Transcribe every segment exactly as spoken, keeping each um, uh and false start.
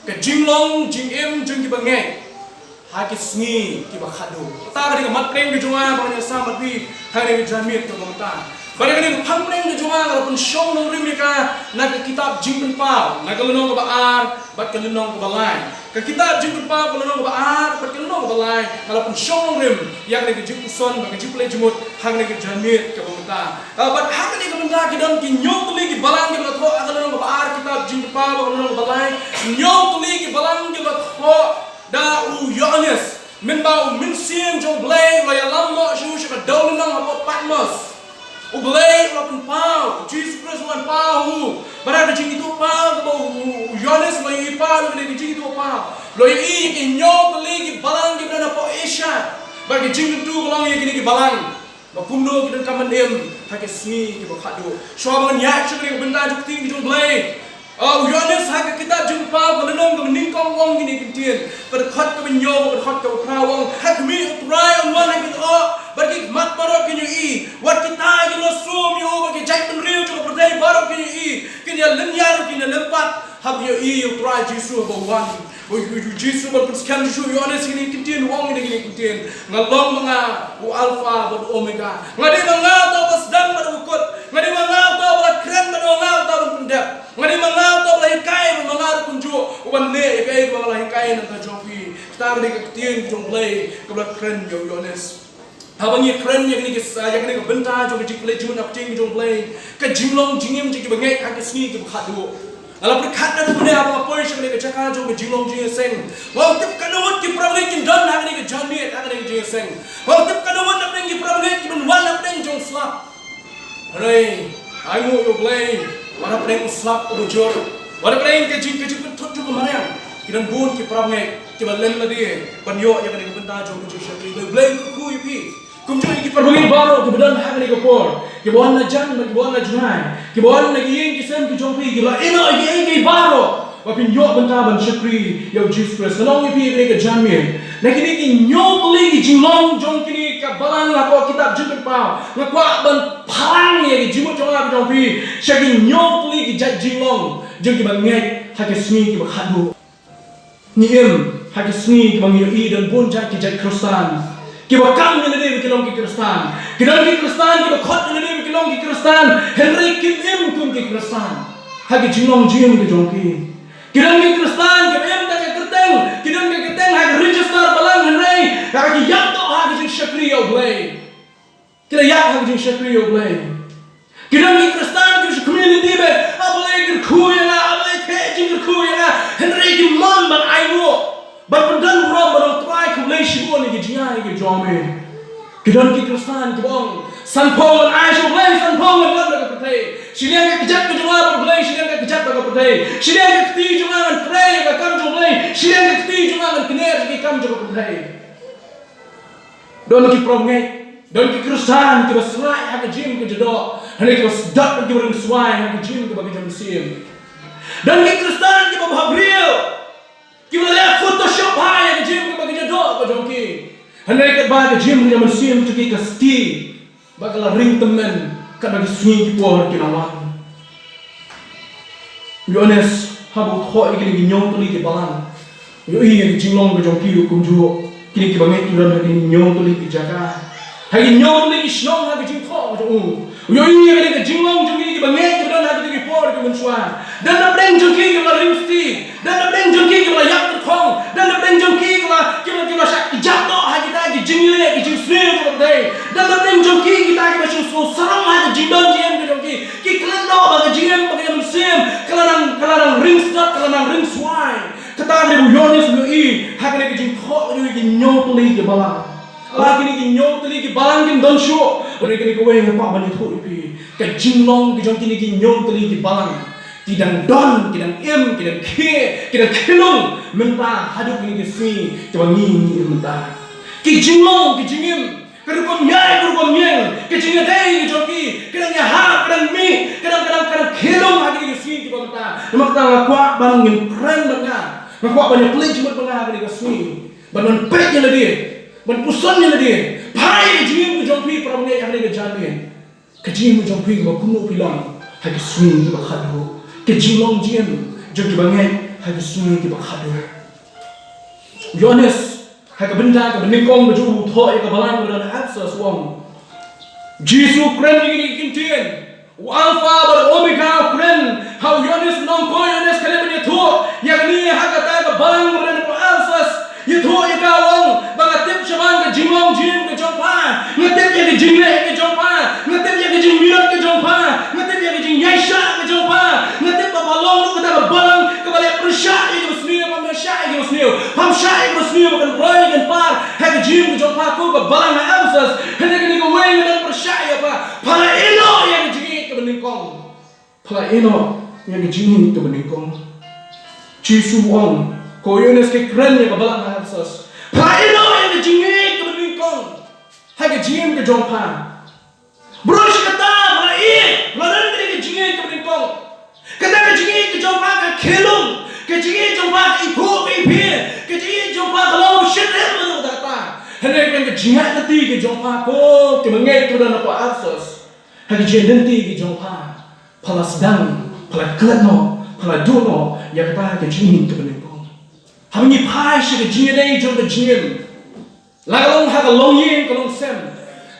Ka jinglong jingim jong kiba ngeit ha ki sngi kiba khadduh. Kata ka dei ka mat pdeng ka jong nga ba ngan ïa sam bad phi ha kane ka janmiet kaba mynta. Bad kane ka phang pdeng ka jong nga nga la pynshong nongrim ïa ka na ka kitab Jingpynpaw, na ka lynnong kaba ar bad ka lynnong kaba lai. Ka kitab Jingpynpaw, ka lynnong kaba ar bad ka lynnong kaba lai, nga la pynshong nongrim ïa kane ka jingpuson bad ka jingpynleit jingmut ha kane ka janmiet kaba mynta. Ah, bad ha kane ka bynta ki don ki hynñiew tylli ki balang kiba la thoh ha ka lynnong kaba ar kitab Jingpynpaw bad ka lynnong kaba lai. Hynñiew tylli ki balang kiba la thoh da u Ïoannis, mynba u Mynsiem jong U Blei u la ïalam noh sha u sha ka dewlynnong hapoh Patmos. U Blei u la pynpaw, U Jisu Khrist u la pynpaw ha u. Bad ha ka jingïathuhpaw kaba u, u, u Ïoannis u la ïohi paw, kane ka jingïathuhpaw, u la ïohi ïa ki hynñiew tylli ki balang kiba don hapoh Asia. Bad ka jingkyntu ka long ïa kine ki balang ba kumno ki donkam ban im ha ki sngi kiba khadduh. Shuwa ba ngan ïaid sha kane ka bynta jong ka ktien ka jong U Blei, ah, u Ïoannis ha ka kitab Jingpynpaw, ka lynnong kaba nyngkong, u ong kine ki ktien. Ka dkhot kaba hynñiew, ka dkhot kaba phra, u ong: Ha khmih, U Trai un wan ha ki lyoh, bad ki khmat baroh kin ïohi. Wat kita kiba la sum ïa u bad ki jaitbynriew jong ka pyrthei baroh kin ïohi. Kin ïa lynñiar, kin ïa lympat haba ïohi ïa U Trai Jisu haba u wan. U, u, u Jisu u la pynskhem shuh shuh ïa u Ïoannis kine ki ktien, u ong kine ki ktien: Nga long ma nga u Alpha bad u Omega. Nga dei ma nga uta uba sdang bad uba kut. Nga dei ma nga uta uba la kren bad ma nga uta ban pyndep. Nga dei ma nga uta uba la hikai bad ma nga ruh kumjuh uban leh ïa kaei kaba nga la hikai na ka bynta jong phi. Kata ka dei ka ktien jong U Blei kaba la kren ïa u Ïoannis. Haba ngi kren ïa kane ka sa, ïa kane ka bynta jong ka jingpynleit jingmut na ka ktien jong U Blei, ka jinglong jingim jong kiba ngeit ha ki sngi kiba khadduh. Nga la pyrkhat naduh mynne haba nga poi sha kane ka jaka jong ka jinglong jingïaseng. Nga ong tip katno ngut ki para bangeit kin don ha kane ka janmiet, ha kane ka jingïaseng. Nga ong tip katno ngut na pdeng ki para bangeit ki ban wan na pdeng jong u slap. Hynrei, ai nguh ïa U Blei, wat hapdeng u slap uba jur, wat hapdeng ka jing, ka jingpynthut jong ka mariang, ki don bun ki para bangeit kiba len lade ban ïoh ïa kane ka bynta jong ka jingshakri. U Blei un kyrkhu ïa phi. Kumjuh ïa ki para bangeit baroh kiba don ha kane ka por, kiba wan la jan bad kiba wan la jngai, kiba wan na ki ïing ki sem ki jong phi, kiba la ïehnoh ïa kiei kiei baroh ba phin ïoh bynta ban shakri ïa u Jisu Khrist. Nga ong ïa phi ha kane ka janmiet, na kine ki hynñiew tylli ki jinglong jong kine ki balang hapoh kitab Jingpynpaw, nga kwah ban phlang ïa ka jingmut jong nga bad jong phi sha ki hynñiew tylli ki jait jinglong jong kiba ngeit ha ki sngi kiba khadduh. Ngi im ha ki sngi kiba ngi ïohi don bun jait ki jait Khristan kiba kam ïa lade ba ki long ki Khristan. Ki don ki Khristan kiba khot ïa lade ba ki long ki Khristan, hynrei kim im kum ki Khristan ha ki jinglong jingim ki jong ki. Ki don ki Khristan kiba im da ka kyrteng, ki don ka kyrteng ha ka register balang, hynrei ba ki ïap noh ha ka jingshakri ïa U Blei. Ki la ïap ha ka jingshakri ïa U Blei. Ki don ki Khristan kiba shu khmih lynti beit, A Blei kyrkhu ïa nga, A Blei theh jingkyrkhu ïa nga, hynrei kim mon ban ai nguh, ban pyndonburom, ban ong Trai khublei shibun ïa ki jingaiei ki jong me. Ki don ki Khristan kiba ong, sanphew ngan ai sha U Blei, sanphew ngan lap da ka pyrthei. Shiliang ka kjat ka jong nga bad U Blei, shiliang ka kjat bad ka pyrthei. Shiliang ka kti jong nga ngan trei ïa ka kam jong U Blei, shiliang ka kti jong nga ngan kner ïa ki kam jong ka pyrthei. Don ki para bangeit, don ki Khristan kiba sraih ha ka jingim ka jadok, hynrei kiba sdap, kiba ringswai ha ka jingim kaba ka jong mynsiem. Don ki Khristan kiba bha briew, kiba la leh Photoshop ha ïa ka jingim kaba ka jadok ka jong ki, hynrei katba ka jingim ka jong mynsiem jong ki ka sdie bad ka la ring tymmen katba ki sngi ki por ki la wan. U Ïoannis haba u thoh ïa kine ki hynñiew tylli ki balang, u ïohi ïa ki jinglong ki jong ki ruh kumjuh. Kine kiba ngeit ki don ha kine ki hynñiew tylli ki jaka, ha ki hynñiew tylli ki shnong, ha ki jingthoh ki jong u. U ïohi ïa kine ki jinglong jong kine kiba ngeit ki don ha kine ki por ki mynshuwa. Don na pdeng jong ki kiba la ring sdie. Don na pdeng jong ki kiba la ïap kyrkhong. Don na pdeng jong ki kiba, kiba, kiba shah kjat noh ha kita ki jingïaleh, ki jingsniew jong ka pyrthei. Don na pdeng jong ki kita kiba shu sngewsarong ha ki jingdon jingem ki jong ki. Ki klet noh ba ka jingim, ba ka jingim mynsiem ka la nang, ka la nang ring sdot, ka la nang ringswai. Kata ka dei ba u Ïoannis u ïohi ha kane ka jingthoh ka jong ki hynñiew tylli ki balang. Haba kine ki hynñiew tylli ki balang kim don shuh, hynrei kane kawei nga kwah ban ïathuh ïa phi. Ka jinglong ka jong kine ki hynñiew tylli ki balang, ki dang don, ki dang im, ki dang khie, ki dang khie lung mynta haduh kine ki sngi kiba ngi, ngi im mynta. Ki jinglong, ki jingim, ka rukom ïaid, ka rukom ïeng, ka jingïadei ka jong ki, ka dang ïahap, ka dang mih, ka dang, ka dang, ka dang khie lung ha kine ki sngi kiba mynta. Namar kata nga kwah ban ngin kren bad nga, nga kwah ban ïapeit jingmut bad nga ha kine ki sngi, ban, ban peit ïa lade, ban puson ïa lade. Phai ïa ka jingim ka jong phi para bangeit ha kane ka janmiet. Ka jingim ka jong phi kaba kumno phi long ha ki sngi kiba khadduh. Ka jinglong jingim jong kiba ngeit ha ki sngi kiba khadduh. U Ïoannis ha ka bynta kaba nyngkong ba u thoh ïa ka balang ba don ha Ephesus u ong, Jisu u kren ïa kine ki ktien. U Alpha bad u Omega u kren ha u Ïoannis, u nongkhoh u Ïoannis, kane ban ïathuh ïa kane ha kata ka balang ba don ha Ephesus. Ïathuh ïa ka, u ong ba nga tip shaphang ka jinglong jingim ka jong pha. Nga tip ïa ka jingleh ka jong pha. Nga tip ïa ka jingminot ka jong pha. Nga tip ïa ka jingïaishah ka jong pha. Nga tip ba pha long ruh kata ka balang kaba leh pyrshah ïa kaba sniew, pham shah ïa kaba sniew, pham shah ïa kaba sniew ba kan roi kan par ha ka jingim ka jong pha, ko ka balang ha Ephesus. Hynrei kane kawei nga dang pyrshah ïa pha. Pha la ïeh noh ïa ka jingïeit kaba nyngkong. Pha la ïeh noh ïa ka jingïeit kaba nyngkong. Jisu u ong, ko u Ïoannis u kren ïa ka balang ha Ephesus, pha la ïeh noh ïa ka jingïeit kaba nyngkong ha ka jingim ka jong pha. Baroh shi katta pha la ïeh, pha la don kane ka jingïeit kaba nyngkong. Kata ka jingïeit ka jong pha ka khyllung, ka jingïeit jong pha ka iphuh ka iphiah, ka jingïeit jong pha ka long shitrhem na kata. Hynrei ka jingïeit ka jong pha, ko ki bangeit kiba don hapoh Ephesus, ha ka jingïeit ka jong pha, pha la sdang, pha la klet noh, pha la duh noh ïa kata ka jingïeit kaba nyngkong. Haba ngi phai sha ka jingïadei jong ka jingim, la ka long ha ka longïing ka longsem,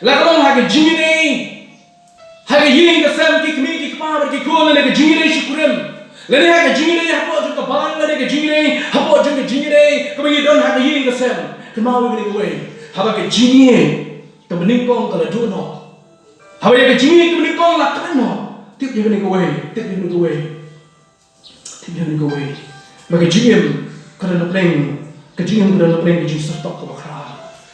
la ka long ha ka jingïadei ha ka ïing ka sem, ki kmie ki kpa bad ki khun, lane ka jingïadei shi kurim, lane ha ka jingïadei hapoh jong ka balang, lane ka jingïadei hapoh jong ka jingïadei kaba ngi don ha ka ïing ka sem. Kynmaw ïa kane kawei, haba ka jingïeit kaba nyngkong ka la duh noh, haba ïa ka jingïeit kaba nyngkong la klet noh, tip ïa kane kawei, tip ïa kane kawei. Tip ïa kane kawei, ba ka jingim ka don hapdeng, ka jingim ka don hapdeng ka jingsyrtok kaba khraw.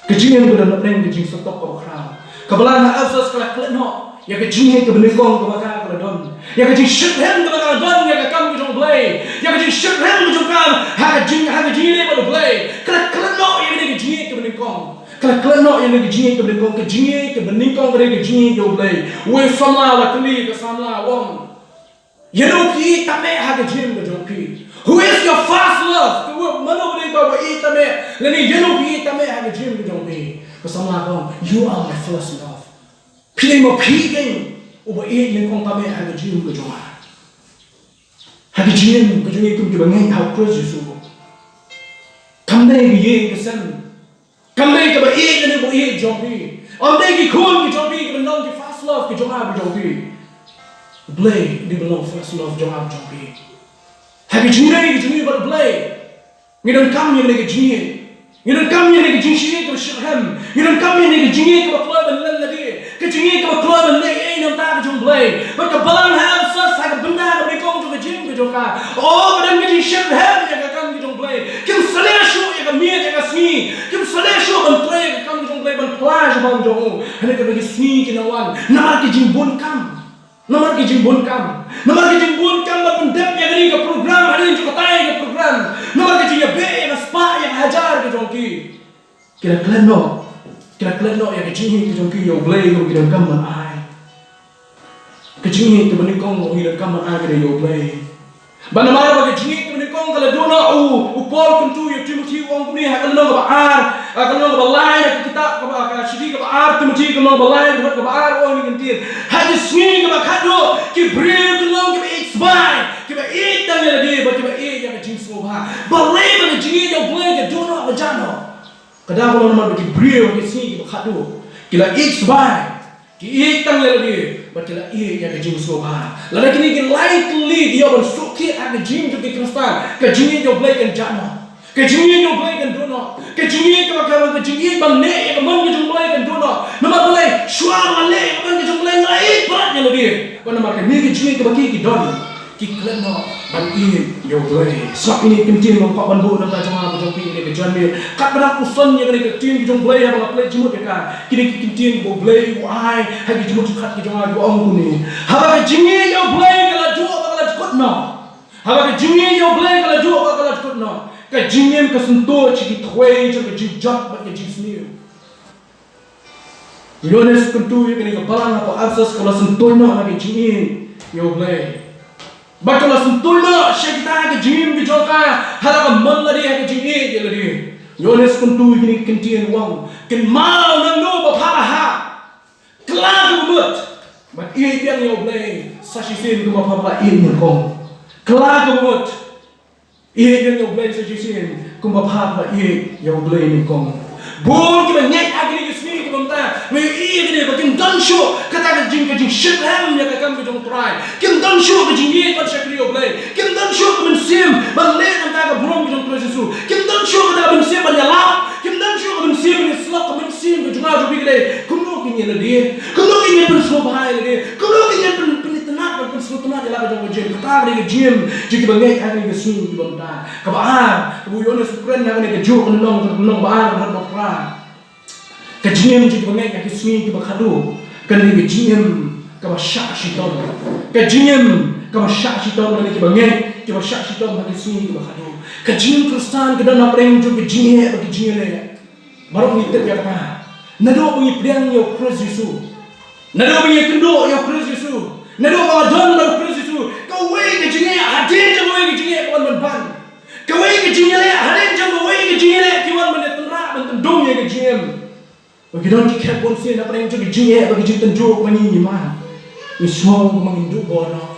Ka jingim ka don hapdeng ka jingsyrtok kaba khraw. Ka balang ha Ephesus ka la klet noh ïa ka jingïeit kaba nyngkong kaba ka la don, ïa ka jingshitrhem kaba ka la don ïa ka kam ka jong U Blei, ïa ka jingshitrhem ka jong ka ha ka jing, ha ka jingïadei bad U Blei. Ka la klet noh ïa kane ka jingïeit kaba nyngkong. Ka la klet noh ïa kane ka jingïeit kaba nyngkong. Ka jingïeit kaba nyngkong ka dei ka jingïeit ïa U Blei. Uwei u samla u la kylli ka samla, u ong, ïano phi ïeit tame ha ka jingim ka jong phi? Who is your first love? Te u, mano ba dei uta uba ïeit tame? Lane ïano phi ïeit tame ha ka jingim ka jong phi? Ka samla ka ong, you are my first love. Phi dei ma phi keiñ uba ïeit nyngkong tame ha ka jingim ka jong nga. Ha ka jingim ka jong ngi kum kiba ngeit ha U Khrist Jisu, kam dei ka ïing ka sem, kam dei kaba ïeit lane ba ïeit jong phi. Ym dei ki khun ki jong phi kiban long ki first love ki jong nga, ki jong phi. U Blei u dei uba long first love jong nga, jong phi. Ha ka jingïadei ka jong ngi bad U Blei, ngi donkam ïa kane ka jingïeit. Ngi donkam ïa kane ka jingshit kaba shitrhem. Ngi donkam ïa kane ka jingïeit kaba kloi ban len lade, ka jingïeit kaba kloi ban leh ei ei na ka bynta ka jong U Blei. Bad ka balang ha Ephesus ha ka bynta kaba nyngkong jong ka jingim ka jong ka, oh, ka don ka jingshitrhem ïa ka kam ka jong U Blei. Kim sa leh shuh ïa ka miet ïa ka sngi. Kim sa leh shuh ban trei ïa ka kam ka jong U Blei, ban phla shaphang jong u. Hynrei katba ki sngi kin nang wan, namar ki jingbun kam, namar ki jingbun kam, namar ki jingbun kam ban pyndep ïa kane ka program hadien jong katai ka program, namar ki jingïabeh ïa ka spah ïa ka hajar ka jong ki, ki la klet noh, ki la klet noh ïa ka jingïeit ka jong ki ïa U Blei kaba ki donkam ban ai. Ka jingïeit kaba nyngkong kaba ngi donkam ban ai ka dei ïa U Blei. Bad namar ba ka jingïeit kaba nyngkong ka la duh noh, u, u Paul u kyntu ïa u Timothi, u ong kumne ha ka lynnong kaba ar, ha ka lynnong kaba lai na ka kitab kaba, ka shithi kaba ar Timothi, ka lynnong kaba lai, ka dkhot kaba ar, u ong kane ka ktien: Ha ki sngi kiba khadduh ki briew kin long kiba ïeit sbai, kiba ïeit tang ïa lade bad kiba ïeit ïa ka jingsngewbha. Balei ba ka jingïeit ïa U Blei ka duh noh, ka jah noh? Ka daw ka long namar ba ki briew ha ki sngi kiba khadduh ki la ïeit sbai, ki ïeit tang ïa lade bad ki la ïeit ïa ka jingsngewbha. Lada kine ki lai tylli ki ïoh ban suk thied ha ka jingim jong ki Khristan, ka jingïeit ïa U Blei kan jah noh. Ka jingïeit ïa U Blei kan duh noh. Ka jingïeit kaba, ka, ka jingïeit ban leh ïa ka mon ka jong U Blei kan duh noh. Namar balei? Shuwa ba nga leh ïa ka mon ka jong U Blei nga la ïeit palat ïa lade. Bad namar kane ka jingïeit kaba ki, ki don, ki klet noh ban ïeit ïa U Blei. Sngap ine i kyntien ba nga kwah ban buh na ka bynta jong nga bad jong phi ine ka janmiet. Katba nga dang puson ïa kane ka ktien ka jong U Blei, haba nga plie jingmut ïa ka, kine ki kyntien ba U Blei u ai ha ki jingmut jingpyrkhat ki jong nga kiba ong kumne: Haba ka jingïeit ïa U Blei ka la duh bad ka la jkut noh, haba ka jingïeit ïa U Blei ka la duh bad ka la jkut noh, ka jingim ka syntuid sha ki thwei jong ka jingjot bad ka jingsniew. U Ïoannis u kyntu ïa kane ka balang hapoh Ephesus, ka la syntuid noh na ka jingïeit ïa U Blei. Bad ka la syntuid noh sha kita ha ka jingim ka jong ka, ha la ka mon lade, ha ka jingïeit ïa lade. U Ïoannis u kyntu ïa kine ki kyntien, u ong: Kynmaw nangno ba pha la hap. Kylla ka bamut bad ïeit biang ïa U Blei sa shisien kumba pha la ïeit nyngkong. Kylla ka bamut. Ïeit ïa U Blei sa shisien kumba pha ba ïeit ïa U Blei nyngkong. Bun kiba ngeit ha kine ki sngi kiba mynta, nga ïohi ïa kine ba kim don shuh kata ka jing, ka jingshitrhem ïa ka kam ka jong U Trai. Kim don shuh ka jingïeit ban shakri ïa U Blei. Kim don shuh ka mynsiem ban leh na ka bynta ka burom ka jong U Khrist Jisu. Kim don shuh kata ka mynsiem ban ïalap. Kim don shuh ka mynsiem ban ïasyllok, ka mynsiem ka jong nga jong phi ka dei, kumno ngin ïa lade, kumno ngin ïa pynsngewbha ïa lade, kumno ngin ïa pyn, pynitynnad ban pynsngewtynnad ïa la ka jong ka jingim. Kata ka dei ka jingim jong kiba ngeit ha kine ki sngi kiba mynta. Kaba ar, kaba u Ïoannis u kren ha kane kajuh ka lynnong, ka lynnong ba ar, ka dkhot ba phra. Ka jingim jong kiba ngeit ha ki sngi kiba khadduh ka dei ka jingim kaba shah shitom. Ka jingim kaba shah shitom ka dei kiba ngeit, kiba shah shitom ha ki sngi kiba khadduh. Ka jingim Khristan ka don hapdeng jong ka jingeh bad ka jingïaleh. Baroh ngi tip ïa kata. Naduh ba ngi pdiang ïa U Khrist Jisu, naduh ba ngi ïakynduh ïa U Khrist Jisu, naduh ba nga don bad U Khrist Jisu, kawei ka jingeh hadien jong kawei ka jingeh ka wan ban ban. Kawei ka jingïaleh hadien jong kawei ka jingïaleh ki wan ban ïatynrah, ban tyndong ïa ka jingim. Ba ki don ki khep bunsien hapdeng jong ka jingeh bad ka jingtynjuh ba ngi, ngi mad. Ngi sngew kumba ngim duh bor noh.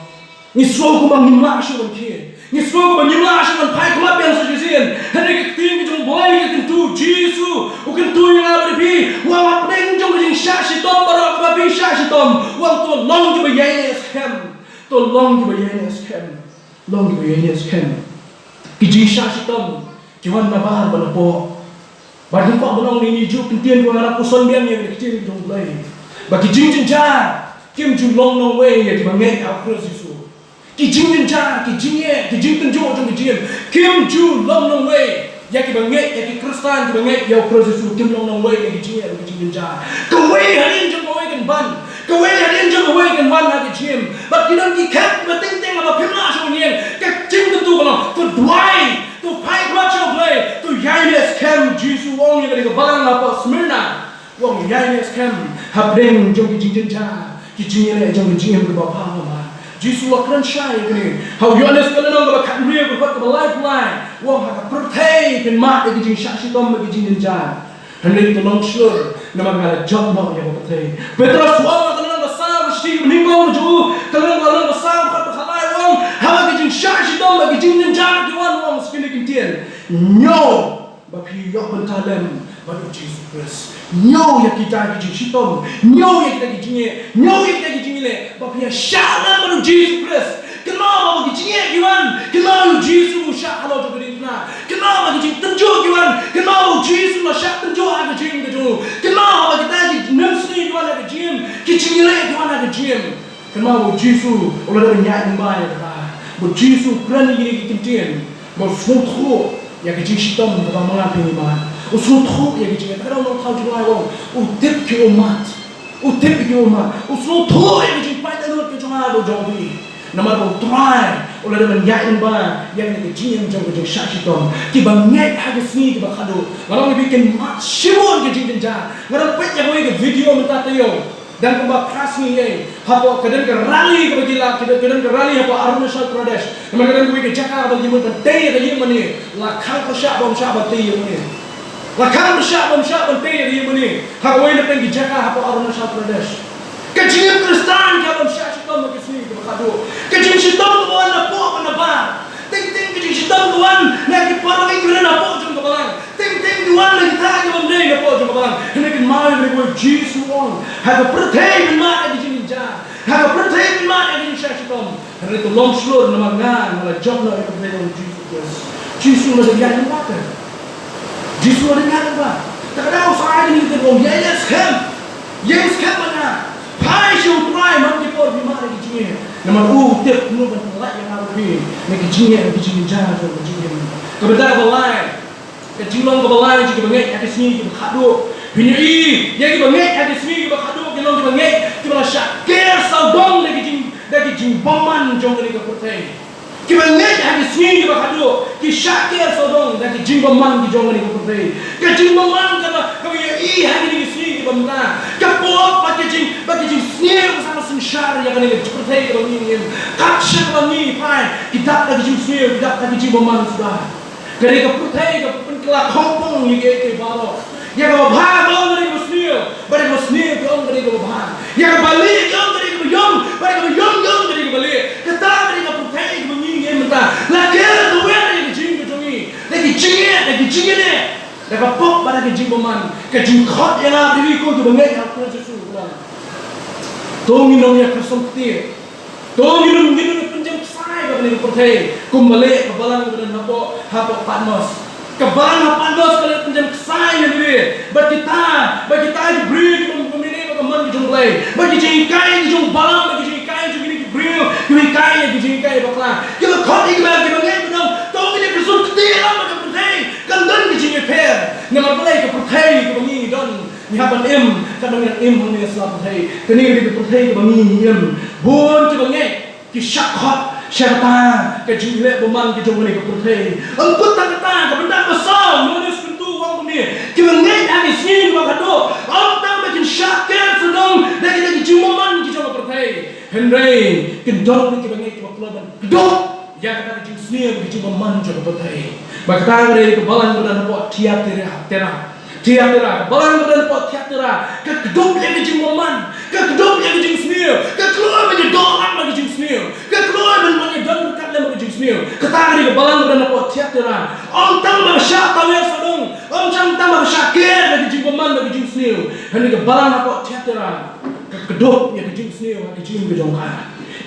Ngi sngew kumba ngim lah shuh ban khie. Ngi sngew kumba ngim lah shuh ban phai khmat biang sa shisien. Hynrei ka ktien ka jong U Blei ka kyntu, Jisu u kyntu ïa nga bad ïa phi, u ong hapdeng jong ka jingshah shitom baroh kaba phi shah shitom, u ong to long kiba ïaineh skhem. To long kiba ïaineh skhem. Long kiba ïaineh skhem. Ki jingshah shitom ki wan nabar bad napoh. Bad ngim kwah ban ong ïa kine, juh ktien, ba nga la puson biang ïa kine ki ktien ki jong U Blei. Ba ki jingjynjar kim ju long nongwei ïa kiba ngeit ha U Khrist Jisu. Ki jingjynjar, ki jingeh, ki jingtynjuh jong ki jingim kim ju long nongwei ïa kiba ngeit, ïa ki Khristan kiba ngeit ïa U Khrist Jisu. Kim long nongwei ïa ki jingeh, ïa ki jingjynjar. Kawei hadien jong kawei kan ban, kawei hadien jong kawei kan wan ha ki jingim. Bad ki don ki khep kiba teng teng haba phim lah shuh ban ïeng, ka jingkyntu ka long to duwai, to phai khmat sha U Blei, to ïaineh skhem. Jisu u ong ïa kane ka balang hapoh Smyrna, u ong ïaineh skhem hapdeng jong ki jingjynjar, ki jingïaleh jong ki jingim kiba bha bha. Jisu u la kren shai ïa kane ha u Ïoannis ka lynnong kaba khathynriew ka dkhot kaba laiphew lai, u ong ha ka pyrthei phin mad ïa ki jingshah shitom bad ki jingjynjar. Hynrei to long shlur, namar nga la jop noh ïa ka pyrthei. Petros u ong ha ka lynnong ba saw, ka shithi kaba nyngkong jong u, ka lynnong, ka lynnong ba saw, ka dkhot ba khatlai, u ong haba ki jingshah shitom bad ki jingjynjar ki wan, u ong sa kine ki ktien, ñiew ba phi ïoh bynta lem bad U Jisu Khrist. Ñiew ïa kita ki jingshitom, ñiew ïa kita ki jingeh, ñiew ïa kita ki jingïaleh, ba phi ïa shah lem bad U Jisu Khrist. Kynmaw ba ki jingeh ki wan, kynmaw U Jisu u shah halor jong ka diengphna. Kynmaw ba ki jingtynjuh ki wan, kynmaw U Jisu u la shah tynjuh ha ka jingim ka jong u. Kynmaw ba kita ki mynsngi ki wan ha ka jingim, ki jingïaleh ki wan ha ka jingim. Kynmaw ba U Jisu u la dep ban ïaid lyngba ïa kata. Ba U Jisu u kren ïa kine ki ktien, ba u sngewthuh ïa ka jingshitom kaba ma nga phi ngi mad. U sngewthuh ïa ka jingeh. Kata u nongthaw jong nga u ong, u tip ki ummat. U tip ki ummat. U sngewthuh ïa ka jingpait lut ka jong nga bad jong phi. Namar ba U Trai u la dep ban ïaid lyngba ïa kane ka jingim jong ka jingshah shitom. Kiba ngeit ha ki sngi kiba khadduh, nga ong ïa phi, kin mad shibun ka jingjynjar. Nga dang peit ïa kawei ka video mynta taïew. Dang kumba phra sngi ei, hapoh ka don ka rally kaba ki la, ka don, ka don ka rally hapoh Arunachal Pradesh. Namar ka don kawei ka jaka ba ki mut ban tei ïa ka ïing mane. La khang pyrshah bym shah ban tei ïa mane. La khang pyrshah bym shah ban tei ïa ka ïing mane ha kawei na pdeng ki jaka hapoh Arunachal Pradesh. Ka jingim Khristan ka bym shah shitom ha ki sngi kiba khadduh. Ka jingshitom ka wan napoh bad nabar. Teng teng ka jingshitom ka wan na ki paralok kiba don hapoh jong ka balang. Teng teng ki wan na kita ki bym dei napoh jong ka balang. Hynrei kynmaw ïa kane kawei, Jisu u ong, ha ka pyrthei phin mad ïa ki jingjynjar, ha ka pyrthei phin mad ïa ki jingshah shitom. Hynrei to long shlur, namar nga, nga la jop noh ïa ka pyrthei jong U Jisu Khrist. Jisu u la dep ïaid lyngba te. Jisu u la dep ïaid lyngba. Te ka daw sa ai kane ka ktien, u ong, ïaineh skhem. Ïaineh skhem bad nga. Phai sha U Trai man ki por phi mad ïa ki jingeh. Namar u tip kumno ban pyllait ïa nga bad phi na ki jingeh, na ki jingjynjar jong ka jingim. Ka bynta kaba lai, ka jinglong kaba lai jong kiba ngeit ha ki sngi kiba khadduh. Phin ïohi ïa kiba ngeit ha ki sngi kiba khadduh, ki long kiba ngeit kiba la shah ker sawdong da ki jing, da ki jingbymman jong kane ka pyrthei. Kiba ngeit ha ki sngi kiba khadduh ki shah ker sawdong da ki jingbymman ki jong kane ka pyrthei. Ka jingbymman kaba, kaba ïohi ha kine ki sngi kiba mynta, ka pop bad ka jing, bad ka jingsniew ka sah synshar ïa kane ka pyrthei kaba ngi ngim. Kat shaba ngi phai, ki dap da ka jingsniew, ki dap da ka jingbymman suda. Ka dei ka pyrthei ka pynkylla khongpong ïa kiei kiei baroh. Ïa kaba bha ka ong ka dei kaba sniew, bad ïa kaba sniew ka ong ka dei kaba bha. Ïa kaba lieh ka ong ka dei kaba ïong, bad ïa kaba ïong ka ong ka dei kaba lieh. Kata ka dei ka pyrthei kaba ngi ngim mynta. La ker kawei ïa ka jing jingeh, da ki jingeh, da ka pop bad da ki jingbymman, ka jingkhot ïa nga, ïa phi ko kiba ngeit ha u Khrist Jisu. To ngin long ïa ka song kti. To ngin long, ngin long pynjem ksai ba kane ka pyrthei, kumba leh ka balang ba don hapoh, hapoh Patmos. Ka balang ha Patmos ka leh pynjem ksai ïa lade. Bad kita, bad kita ki briew kiba, kiba mine bad ka mon ka jong U Blei. Bad ki jinghikai ki jong balang, bad ki jinghikai jong kine ki briew kiba hikai ïa ki jinghikai bakla. Kiba khot ïa kiba, kiba ngeit ba dang, to ngin ïa kyrshan kti lem bad ka pyrthei. Kan don ka jingïapher. Namar balei? Ka pyrthei kaba ngi ngi don, ngi hap ban im, ka dang ngi dang im hangne ha sla pyrthei. Kane ka dei ka pyrthei kaba ngi ngi im. Bun kiba ngeit ki shah khot sha kata ka jingleh bymman ka jong kane ka pyrthei. Ym kut tang kata, ka bynta ba saw, Ïoannis kyntu u ong kumne, kiba ngeit ha ki sngi kiba khatduh, ym tang ba kin shah ker sawdong da kita ki jingbymman ki jong ka pyrthei, hynrei kin don ruh kiba ngeit kiba kloi ban kdup ïa kata ka jingsniew, ka jingbymman jong ka pyrthei. Bad kata ka dei ka balang ba don hapoh Thiatira, Tira. Thiatira, ka balang ba don hapoh Thiatira, ka kdup ïa ka jingbymman, ka kdup ïa ka jingsniew, ka kloi ban ïadoh lang bad ka jingsniew, ka kloi ban, ban ïadon ryngkat lem bad ka jingsniew. Kata ka dei ka balang ba don hapoh Thiatira. Ym tang ba ka shah tawiar sawdong, ym tang, tang ba ka shah ker da ka jingbymman da ka jingsniew, hynrei ka balang hapoh Thiatira ka kdup ïa ka jingsniew ha ka jingim ka jong ka.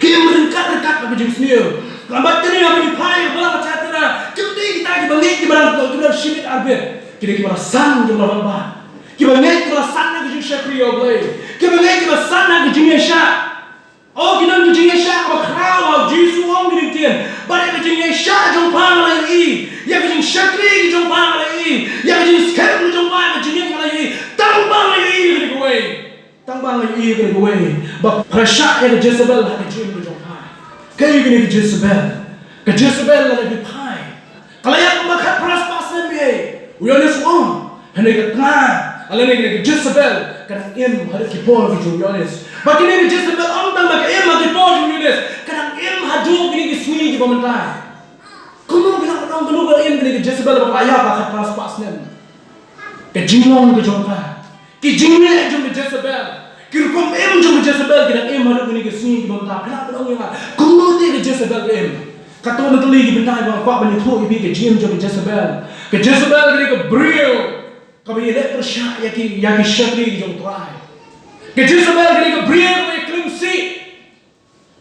Ka im ryngkat ryngkat bad ka jingsniew. Ka bad kane ha ka, ïa ka balang ha Thiatira, kim dei kita kiba ngeit kiba dang, kiba dang shimit arbit. Ki dei kiba la san, kiba la wanbah. Kiba ngeit kiba la san ha ka jingshakri ïa U Blei. Kiba ngeit kiba san ha ka jingïaishah. O, ki don ka jingïaishah kaba khraw, ha u Jisu u ong kine ki ktien. Bad ïa ka jingïaishah jong pha nga la ïohi. Ïa ka jingshakri jong pha nga la ïohi. Ïa ka jingskhem jong pha, ïa ka jingim nga la ïohi. Tang ba nga ïohi ïa kane kawei. Tang ba nga ïohi ïa kane kawei. Ba pha shah ïa ka Jezebel ha ka jingim ka jong pha. Kaei kane ka Jezebel? Ka Jezebel lada phi phai, ka la ïap kumba khatphra spah snem ei. U Ïoannis u ong. Hynrei ka tnga, lane kane ka Jezebel, ka dang im haduh ki por ki jong u Ïoannis. Bad kane ka Jezebel ym tang ba ka im ha ki por jong u Ïoannis, ka dang im haduh kine ki sngi kiba mynta. Kumno ka dang, kumno ka dang im kane ka Jezebel ba ka la ïap ha khatphra spah snem? Ka jinglong ka jong ka, ki jingleh jong ka Jezebel, ki rukom im jong ka Jezebel ki dang im haduh kine ki sngi kiba mynta. Phi lah ban ong ïa nga, kumno te ka Jezebel ka im? Katto na tylli ki bynta ba nga kwah ban ïathuh ïa phi ka jingim jong ka Jezebel. Ka Jezebel ka dei ka briew kaba ïaleh pyrshah ïa ki, ïa ki shakri ki jong U Trai. Ka Jezebel ka dei ka briew kaba ïaklim sih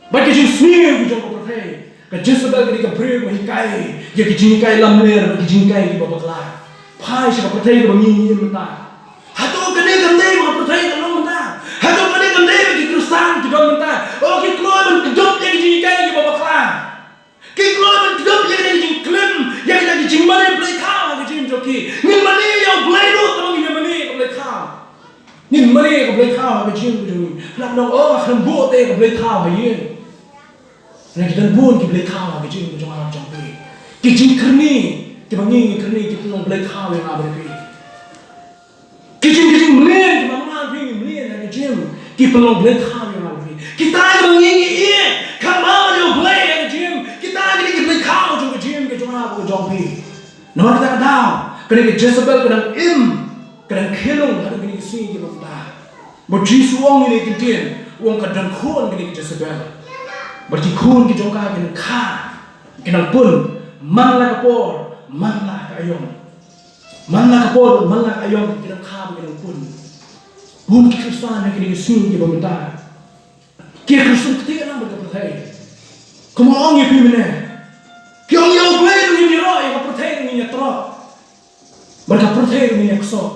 bad ka jingsniew ka jong ka pyrthei. Ka Jezebel ka dei ka briew ba hikai ïa ki jinghikai lamler bad ki jinghikai kiba bakla. Phai sha ka pyrthei kaba ngi ngi im mynta. Hato kane kam dei ba ka pyrthei ka long mynta? Hato kane kam dei ba ki Khristan ki don mynta? O, ki kloi ban kdup ïa ki jinghikai kiba bakla. Ki kloi ban kdup ïa kine ki jingklim, ïa kine ki jingmane blei thaw ha ka jingim jong ki. Ngin mane ïa U Blei ruh tang ba ngin ïa mane ïa ka blei thaw. Ngin mane ïa ka blei thaw ha ka jingim jong ngi. Phi lah ban ong, oh, khlem buh te ïa ka blei thaw ha ïing. Hynrei ki don bun ki blei thaw ha ka jingim jong nga jong phi. Ki jingkyrni kiba ngi ngi kyrni ki pynlong blei thaw ïa nga bad phi. Ki jing, ki jingmlien kiba nga phi ngi mlien ha ka jingim, ki pynlong blei thaw ïa nga phi. Kita kiba ngi ngi ïeit, kham bha ban ïoh blei ha ka jingim, kita ki dei ki blei thaw jong ka jingim ka jong nga bad ka jong phi. Namar kata ka daw, kane ka Jezebel ka dang im, ka dang khyllung haduh kine ki sngi kiba mynta. Bad Jisu u ong ïa kine ki ktien, u ong ka don khun kine ki Jezebel. Bad ki khun ki jong ka ki dang kha, ki dang pun, man la ka por, man la ka aïom. Man la ka por, man la ka aïom, ki dang kha, ki dang pun. Bun ki Khristan ha kine ki sngi kiba mynta ki ïa kyrshan kti lang bad ka pyrthei. Kumba ong ïa phi mynne, ki ong ïa U Blei ruh ngin ïaroh, ïa ka pyrthei ruh ngin ïatroh, bad ka pyrthei ruh ngin ïaksoh.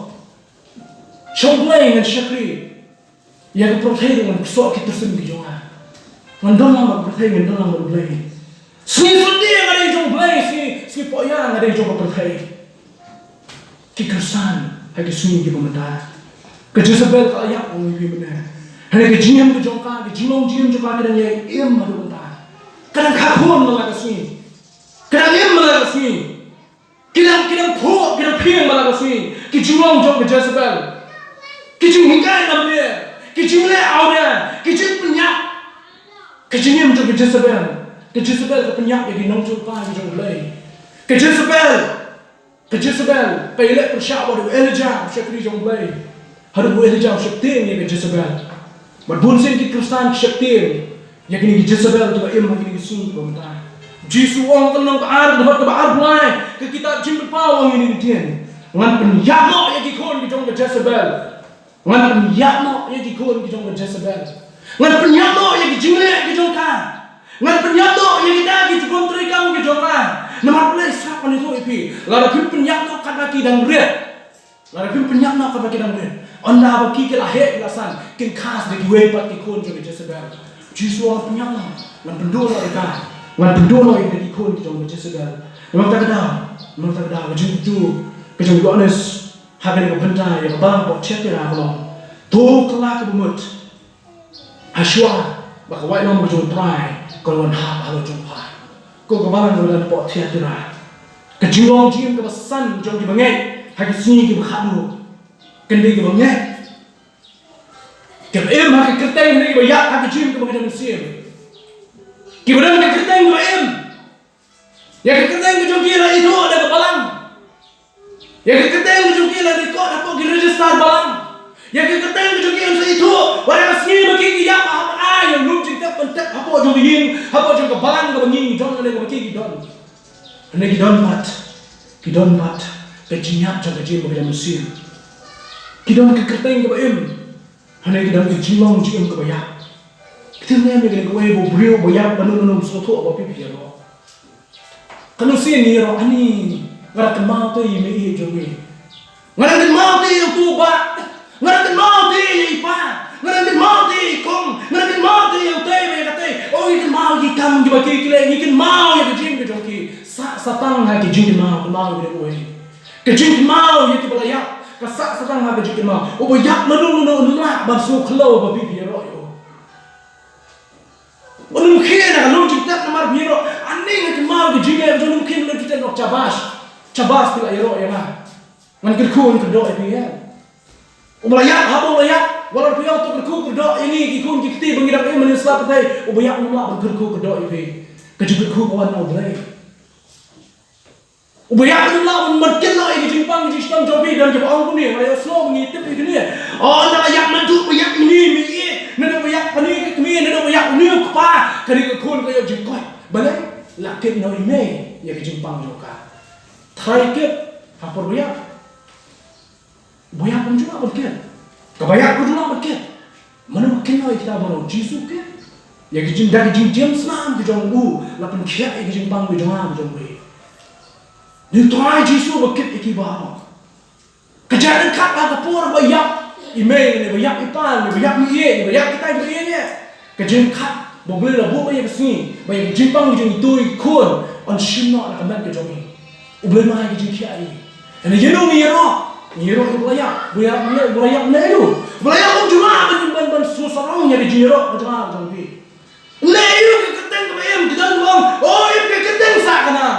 Sha U Blei ngan shakri, ïa ka pyrthei ruh ngan ksoh ki tyrsim ki jong nga. Ngan don lang bad ka pyrthei, ngan don lang bad U Blei. Sngi Sunday nga dei jong U Blei, sngi, sngi Pohiar nga dei jong ka pyrthei. Ki Khristan ha ki sngi kiba mynta, ka Jezebel ka la ïap, ong ïa phi mynne. Hynrei ka jingim ka jong ka, ka jinglong jingim jong ka, ka dang ïai im haduh mynta. Ka dang kha khun man la ka sngi. Ka dang im man la ka sngi. Ki dang, ki dang phuh, ki dang phieng man la ka sngi. Ki jinglong jong ka Jezebel, ki jinghikai lamler, ki jingleh awria, ki jingpynïap. Ka jingim jong ka Jezebel, ka Jezebel ka pynïap ïa ki nongïathuhlypa ki jong U Blei. Ka Jezebel, ka Jezebel ka ïaleh pyrshah bad u Elijah u shakri jong U Blei. Haduh u Elijah u sheptieng ïa ka Jezebel. Bad bun sien ki Khristan ki sheptieng ïa kine ki Jezebel kiba im ha kine ki sngi kiba mynta. Jisu u ong, ka lynnong ba ar, dkhot kaba arphew lai, ka kitab Jingpynpaw, Ngan pynïap noh ïa ki khun ki jong ka Jezebel. Ngan pynïap noh ïa ki khun ki jong ka Jezebel. Ngan pynïap noh ïa ki jingleh ki jong ka. Ngan pynïap noh ïa kita ki jingpyntrei kam ki jong ka. Namar balei? Sngap, ngan ïathuh ïa phi. Lada phim pynïap noh katba ki dang rit, lada phim pynïap noh katba ki dang rit, ynda ba ki ki la heh ki la san, kin khas da kiwei pat ki khun jong ka Jezebel. Jisu ong, pynïap noh, ngan pynduh noh ïa ka. Ngan pynduh noh ïa ki khun ki jong ka Jezebel. Namar kata ka daw, namar kata ka daw, ka jingkyntu ka jong u Ïoannis ha kane ka bynta ïa ka balang hapoh Thiatira ka long: To kylla kaba mut, ha shuwa ba ka waitlam ka jong U Trai kan wan hap halor jong pha, ko ka balang kaba don hapoh Thiatira. Ka jinglong jingim kaba san jong kiba ngeit ha ki sngi kiba khatduh kan dei kiba ngeit, kiba im ha ka kyrteng, hynrei kiba ïap ha ka jingim kaba ka jong mynsiem. Kiba don ka kyrteng kaba im. Ïa ka kyrteng ka jong ki la ithuh da ka balang. Ïa ka kyrteng ka jong ki la record hapoh ki register balang. Ïa ka kyrteng ka jong ki yn sa ithuh. Wat ha ka sngi ba ki ki ïap, hap ai ïa u lum jingtep ban tep hapoh jong ka ïing, hapoh jong ka balang kaba ngi ngi don, lane kaba ki ki don. Hynrei ki don pat, ki don pat ka jingïap jong ka jingim ba ka jong mynsiem. Ki don ka kyrteng kaba im, hynrei ki don ka jinglong jingim kaba ïap. Ki tip ne em ïa kane kawei ba u briew ba ïap, ba nym nym sngewthuh ba phi phi ïaroh. Katno sien ngi ïaroh, ani, nga da kynmaw te ïa i mei i jong ngi. Nga da kynmaw te ïa uto u bah. Nga da kynmaw te ïa i pa. Nga da kynmaw te ïa i kong. Nga da kynmaw te ïa utei bad ïa katei. O, ngi kynmaw ki kam kiba ki ki leh, ngi kynmaw ïa ka jingim ka jong ki. Sah satang ha ka jingkynmaw, kynmaw ïa kawei. Ka jingkynmaw ïa kiba la ïap ka sah satang ha ka jingkynmaw. Uba ïap mano mano un lah ban sngewkhlo ba phi phi ïaroh ïa u. Ba nym khie na ka lum jingtep namar phi ïaroh. Ani, nga kynmaw ka jingleh ka jong, nym khie na ka lum jingtep, noh, shabash. Shabash, phi la ïaroh ïa nga. Ngan kyrkhu ngan kyrdoh ïa phi, eh. Uba la ïap, haba u la ïap, wat la phi ïoh to kyrkhu kyrdoh ïa ngi ki khun ki kti ba ngi dang im ha ine i sla pyrthei. Uba ïap um lah ban kyrkhu kyrdoh ïa phi. Ka jingkyrkhu ka wan na U Blei. Uba ïap um lah ban kynnoh ïa ka jingpang ka jingshitom jong phi. Don kiba ong kumne, nga la ïohsngew ba ngi tip ïa kane. O, ynda la ïap naduh ba ïap une i mei, naduh ba ïap kane ka kmie, naduh ba ïap une u kpa, kane ka khun ka ïoh jingkoit. Balei? La kit noh i mei ïa ka jingpang jong ka. Trai kit ha por ba ïap. Ba ïap um ju lah ban kit. Kaba ïap ka ju lah ban kit. Mano ba kynnoh ïa kita baroh? Jisu kit. Ïa ka jing, da ka jingjia snam ka jong u la pynkhiah ïa ka jingpang ka jong nga ka jong phi. Une u Trai Jisu ba kit ïa ki baroh. Ka jingkit ha ka por ba ïap i mei ne ba ïap i pa ne ba ïap i ïeit ne ba ïap kita kiba ïeit. Ka jingkit ba U Blei la buh ba ïa ka sngi ba ïa ka jingpang ka jong ito i khun yn shim noh na ka met ka jong ngi. U Blei ma ïa ka jingkhiah ïa ngi. Hynrei ïa no ngi ïaroh, ngi ïaroh ïa u ba la ïap, u ba la ïap ne, u ba la ïap ne ïa u. U ba la ïap um ju lah ban, ban, ban sngewsarong ïa ka jingïaroh ka jong nga ka jong phi. Ne ïa u ka kyrteng kaba im, ki don kiba ong, o, im ka kyrteng sah ka nam.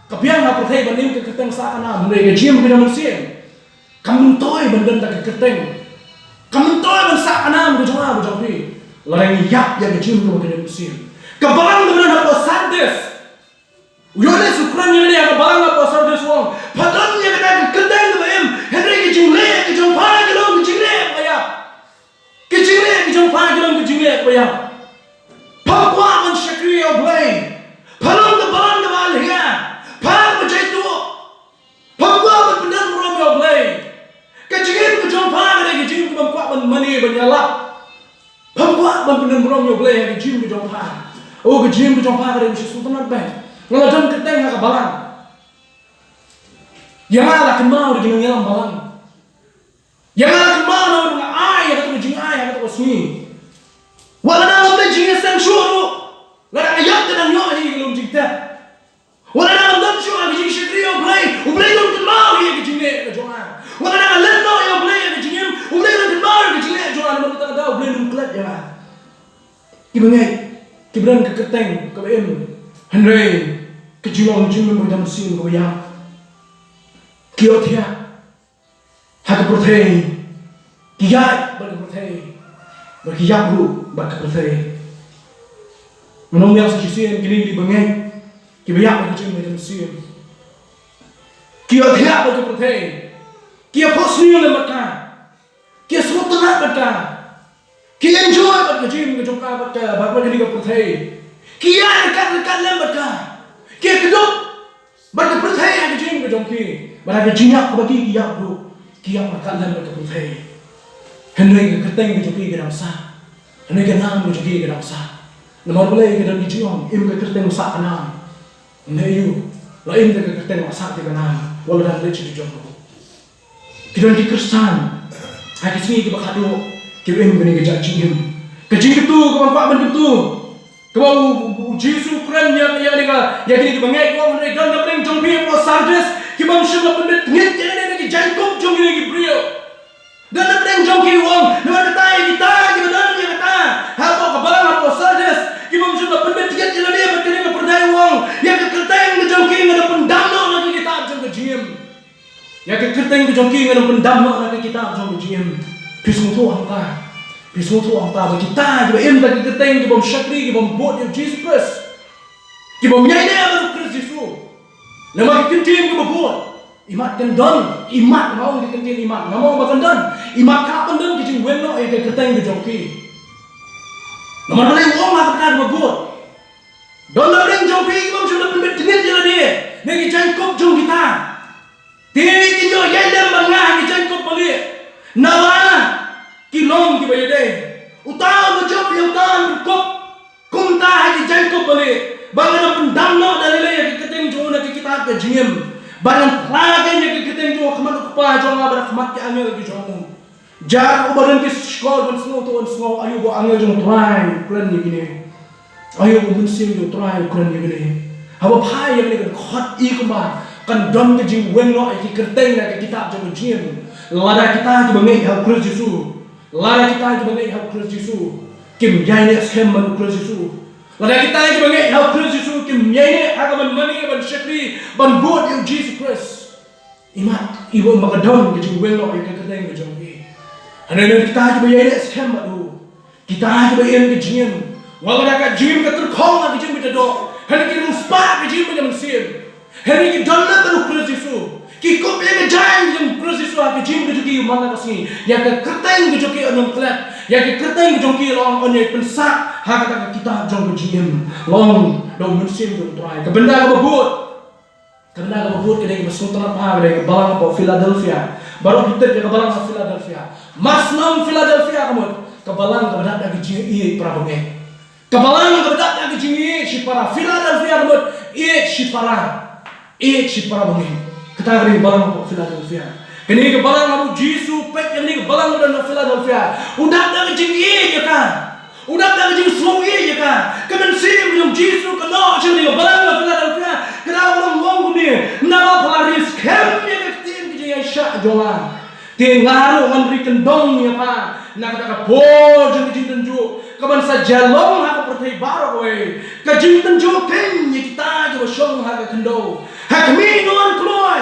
Ka biang ha pyrthei ban im ka kyrteng sah ka nam, hynrei ka jingim ka jong mynsiem kam myntoi ban don da ka kyrteng. Kam myntoi ban sah ka nam ka jong nga ka jong phi. Lada ngi ïap ïa ka jingim kaba ka jong mynsiem. Ka balang kaba don hapoh Sardis. U Ïoannis u kren ïa kane ha ka balang hapoh Sardis, u ong, pha don ïa kata ka kyrteng kaba im, hynrei ka jingleh ka jong pha ka long ka jingleh kaba ïap. Ka jingleh ka jong pha ka long ka jingleh kaba ïap. Pham kwah ban shakri ïa U Blei. Pha long ka balang kaba lhia. Pha kaba jaituh. Pham kwah ban pyndon burom ïa U Blei. Ka jingim ka jong pha ka dei ka jingim kaba pham kwah ban mane ban ïalap. Pham kwah ban pyndon burom ïa U Blei ha ka jingim ka jong pha. O, ka jingim ka jong pha ka dei ka sngewtynnat bha. Nga la don kyrteng ha ka balang. Ïa nga la kynmaw da ki nongïalam balang. Ïa nga la kynmaw na nga ai ïa kato ka jingai ha kato ka sngi. Wat la dang ym don jingïaseng shuh ruh, lada nga ïap te dang ïoh hi ka lum jingtep. Wat la dang ym don shuh ha ka jingshakri ïa U Blei, U Blei un kynmaw ïa ka jingleh ka jong nga. Wat la dang leh noh ïa U Blei ha ka jingim, U Blei un kynmaw ïa ka jingleh ka jong nga, namar kata ka daw U Blei un klet ïa nga. Kiba ngeit, kiba don ka kyrteng kaba im, hynrei ka jinglong jingim kaba dang sien kaba ïap, ki ïohthiah ha ka pyrthei, ki ïaid bad ka pyrthei, bad ki ïap ruh bad ka pyrthei. Ngan ong ïa sa shisien, kine ki dei ba ngeit, kiba ïap ha ka jingim ka jong mynsiem. Ki ïohthiah bad ka pyrthei, ki ïaphohsniew lem bad ka, ki ïasngewtynnat bad ka, ki enjoy bad ka jingim ka jong ka bad ka, bad, bad kane ka pyrthei. Ki ïaid ryngkat ryngkat lem bad ka, ki ïakdup bad ka pyrthei ha ka jingim ka jong ki, bad ha ka jingïap kaba ki ïap ruh, ki ïap markylliang bad ka pyrthei. Hynrei ka kyrteng ka jong ki ka dang sah. Hynrei ka nam ka jong ki ka dang sah. Namar balei? Ka don ka jingong, im ka kyrteng sah ka nam. Hynrei ïa u, la im da ka kyrteng sah ka nam, wat la dang leit sha ka jong u. Ki don ki Khristan ha ki sngi kiba khadduh kiba im kane ka jingim. Ka jingkyntu kaba kwah ban kyntu, kaba u, u, u Jisu u kren ïa, ïa kane ka, ïa kine kiba ngeit, u ong, hynrei don napdeng jong phi hapoh Sardis ki bym shym la pynbit tngit ïa kane na ki jaiñkup jong kine ki briew. Don napdeng jong ki, u ong, namar kata ïa kita kiba don ïa kata hapoh ka balang hapoh Sardis, ki bym shym la pynbit tngit ïa lade bad kane ka pyrthei, u ong, ïa ka kyrteng ka jong ki nga dang pyndam noh na ka kitab jong ka jingim. Ïa ka kyrteng ka jong ki nga dang pyndam noh na ka kitab jong ka jingim. Phi sngewthuh hangta? Phi sngewthuh hangta ba kita kiba im da ka kyrteng, ki bym shakri, ki bym bud ïa u Jisu Khrist, ki bym ïaineh bad u Khrist Jisu? Namar ka kyntien kaba bud, imat kan don, imat, nga ong ka kyntien imat, ngam ong ba kan don, imat ka ban don ka jingweng noh ïa ka kyrteng ka jong ki. Namar balei? U ong ha kata kaba bud, don napdeng jong phi ki bym shym la pynbit tngit ïa lade na ki jaiñkup jong kita. Te kin ïoh ïailem bad nga ha ki jaiñkup ba lieh, naba ki long kiba ïadei. Uta uba jop ïa uta u ryngkup kumta ha ki jaiñkup ba lieh, ba ngan ym pyndam noh da lei lei ïa ka kyrteng jong u na ka kitab ka jingim, ba ngan phla kein ïa ka kyrteng jong u ha khmat u Kpa jong nga bad ha khmat ki angel ki jong u. Jar uba don ki shkor ban sngewthuh un sngew aïu ba u angel jong u Trai u kren ïa kine, aïu ba u Mynsiem jong u Trai u kren ïa kine. Haba phai ïa kane ka dkhot, i kumba kan don ka jingweng noh ïa ki kyrteng na ka kitab jong ka jingim. Lada kita kiba ngeit ha u Khrist Jisu, lada kita kiba ngeit ha u Khrist Jisu kim ïaineh skhem bad u Khrist Jisu, lada kita kiba ngeit ha u Khrist Jisu kim ïaineh ha ka ban mane, ban shakri, ban bud ïa u Jisu Khrist, imat, i bym ba ka don ka jingweng noh ïa ka kyrteng ka jong ki. Hynrei lada kita kiba ïaineh skhem bad u, kita kiba im ka jingim, wat lada ka jingim ka tyrkhong ha ka jingim ka jadok, hynrei ki riewspah ka jingim ka mynsiem, hynrei ki don lem bad u Khrist Jisu, ki kup ïa ka jaiñ jong u Khrist Jisu ha ka jingim ka jong ki man la ka sngi, ïa ka kyrteng ka jong ki yn ym klet, ïa ka kyrteng ka jong ki la ong yn ïai pynsah ha kata ka kitab jong ka jingim, la ong da u Mynsiem jong u Trai. Ka bynta kaba bud, ka bynta kaba bud ka dei kaba sngewtynnat bha, ka dei ka balang hapoh Philadelphia. Baroh phi tip ïa ka balang ha Philadelphia. Mar shnong Philadelphia ka mut ka balang kaba dap da ka jingïeit para bangeit. Ka balang kaba dap da ka jingïeit shipara. Philadelphia ka mut ïeit shipara, ïeit shipara bangeit. Kata ka dei ka balang hapoh Philadelphia. Kane ka balang, haba u Jisu u peit ïa kane ka balang kaba don ha Philadelphia, u dap da ka jingïeit ïa ka. U dap da ka jingsngew ïeit ïa ka. Ka mynsiem jong u Jisu ka noh sha kane ka balang ha Philadelphia. Ka dei ban ong kumne, naba pha la ri skhem ïa ka ktien ka jingïaishah jong nga, te nga ruh ngan ri kyndong ïa pha na kata ka por jong ka jingtynjuh kaban sa jia long ha ka pyrthei baroh kawei. Ka jingtynjuh kein ïa kita kiba shong ha ka khyndew, ha khmih, nongwan kloi.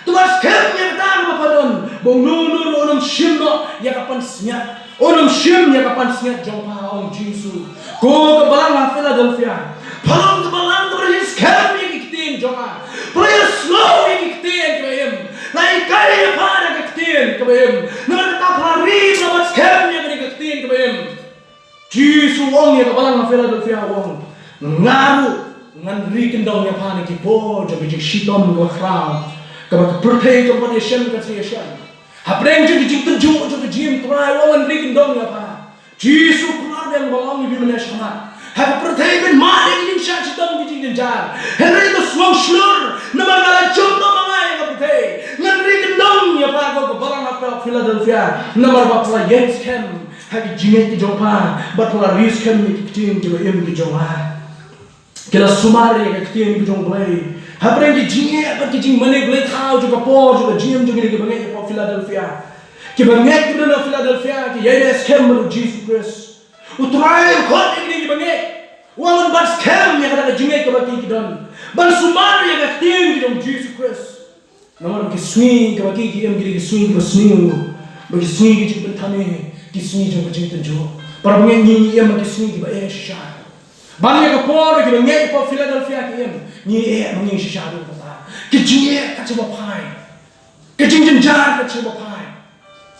To pha skhem ïa kata kaba pha don, ba uno uno ruh un ym shim noh ïa ka pansngiat. Un ym shim ïa ka pansngiat jong pha, ong Jisu. Ko ka balang ha Philadelphia, pha long ka balang kaba ri skhem ïa ki ktien jong nga. Pha la ïohsngew ïa ki ktien kiba im. La hikai ïa pha da ka ktien kaba im. Namar kata pha la ri, pha la bat skhem ïa kane ka ktien kaba im. Jisu u ong ïa ka balang ha Philadelphia, u ong, nga ruh ngan ri kyndong ïa pha na ki por jong ka jingshitom kaba khraw, kaba ka pyrthei jong pha ïashem kan sa ïashem. Hapdeng jong ka jingtynjuh jong ka jingim, Trai, u ong ngan ri kyndong ïa pha. Jisu u kular biang, u ong ïa phi mynne shakhmat, ha ka pyrthei phin mad ïa ka jingshah shitom, ka jingjynjar. Hynrei to sngew shlur, namar nga la jop noh ma nga ïa ka pyrthei. Ngan ri kyndong ïa pha, ko ka balang ha Philadelphia, namar ba pha la ïeng skhem ha ki jingngeit ki jong pha, bad pha la ri skhem ïa ki ktien kiba im ki jong nga. Ki la sumar ïa ka ktien ka jong U Blei. Hapdeng ki jingeh bad ki jingmane blei thaw jong ka por jong ka jingim jong kine kiba ngeit hapoh Philadelphia, kiba ngeit kiba don ha Philadelphia ki ïaineh skhem bad U Jisu Khrist. U Trai u khot ïa kine kiba ngeit, u ong ban bat skhem ïa kata ka jingngeit kaba ki ki don, ban sumar ïa ka ktien ka jong U Jisu Khrist. Namar ba ki sngi kiba ki ki im ki dei ki sngi kiba sniew, ba ki sngi ki jingpynthame, ki sngi jong ka jingtynjuh. Para bangeit, ngi ngi im ha ki sngi kiba eh shisha. Ban ïa ka por ba kiba ngeit hapoh Philadelphia ki im, ngi eh ma ngi shisha ruh kata. Ka jingeh ka shah ba phai, ka jingjynjar ka shah ba phai.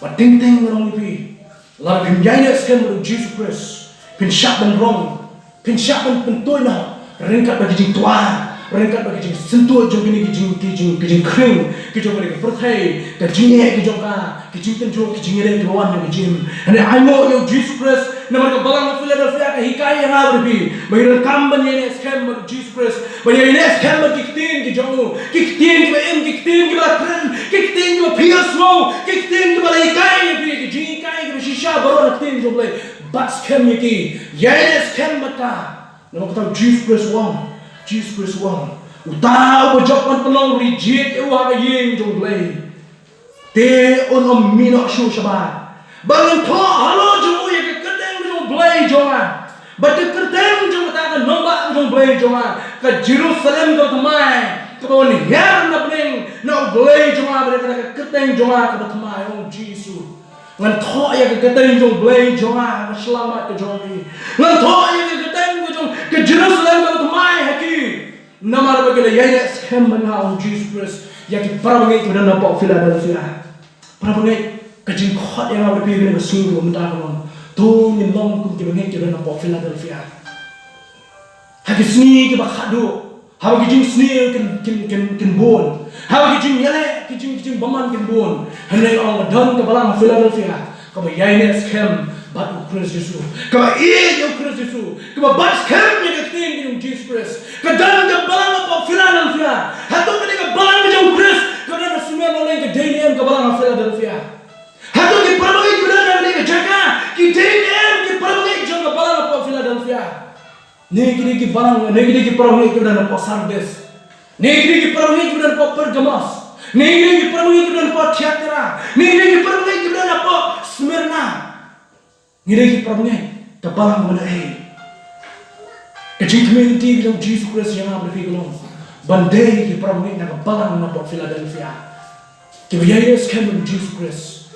Bad teng teng nga ong ïa phi, lada phim ïaineh skhem bad U Jisu Khrist, phin shah ban rong, phin shah ban pyntuid noh ryngkat bad ki jingtwar, Ryngkat bad ki jingsyntur jong kine ki jing, ki jing, ki jingkhring ki jong kane ka pyrthei, ka jingeh ki jong ka, ki jingtynjuh, ki jingïaleh kiba wan na ka jingim. Hynrei ai nguh ïa u Jisu Khrist, namar ka balang ka Philadelphia ka hikai ïa nga bad phi ba ngi donkam ban ïaineh skhem bad u Jisu Khrist, ban ïaineh skhem bad ki ktien ki jong u, ki ktien kiba im, ki ktien kiba la kren, ki ktien kiba phi ïohsngew, ki ktien kiba la hikai ïa phi, ki jinghikai kiba shisha baroh na ktien jong U Blei. Bat skhem ïa ki, ïaineh skhem bad ka. Namar kata u Jisu Khrist u ong, Jisu Khrist u ong, uta uba jop ban pynlong ri jied ïa u ha ka ïing jong U Blei, te un ym mih noh shuh shabar. Bad ngan thoh halor jong u ïa ka kyrteng jong U Blei jong nga, bad ka kyrteng jong kata ka nongbah jong U Blei jong nga, ka Jerusalem kaba thymmai, kaba un hiar na bneng na U Blei jong nga, bad ïa kata ka kyrteng jong nga kaba thymmai, ong Jisu. Ngan thoh ïa ka kyrteng jong U Blei jong nga ha ka shyllangmat ka jong ki. Ngan thoh ïa ka kyrteng ka jong ka Jerusalem kaba thymmai ha ki. Namar ba ki la ïaineh skhem bad nga, ong Jisu Khrist, ïa ki para bangeit kiba don hapoh Philadelphia. Para bangeit, ka jingkhot ïa nga bad phi ha kane ka sngi kaba mynta ka long, to ngin long kum ki bangeit kiba don hapoh Philadelphia. Ha ki sngi kiba khatduh, haba ki jingsniew kin, kin, kin, kin bun, haba ki jingïaleh, ki jing, ki jingbymman kin bun, hynrei ong ka don ka balang ha Philadelphia kaba ïaineh skhem bad u Khrist Jisu, kaba ïeit ïa u Khrist Jisu, kaba bat skhem ïa ka ktien ka jong u Jisu Khrist. Ka don ka balang hapoh Philadelphia. Hato kane ka balang ka jong u Khrist kaba don ha Smyrna lane ka dei ne em ka balang ha Philadelphia? Hato ki para bangeit kiba don ha kane ka jaka ki dei ne em ki para bangeit jong ka balang hapoh Philadelphia? Ne ki dei ki balang, ne ki dei ki para bangeit kiba don hapoh Sardis? Ne ki dei ki para bangeit kiba don hapoh Pergamos? Ne ki dei ki para bangeit kiba don hapoh Thiatira? Ne ki dei ki para bangeit kiba don hapoh Smyrna? Ngi dei ki para bangeit, ka balang kaba naei? Ka jingkmen lynti ka jong u Jisu Khrist ïa nga bad phi ka long ban dei ki para bangeit na ka balang na pdeng Philadelphia, kiba ïaineh skhem ïa u Jisu Khrist,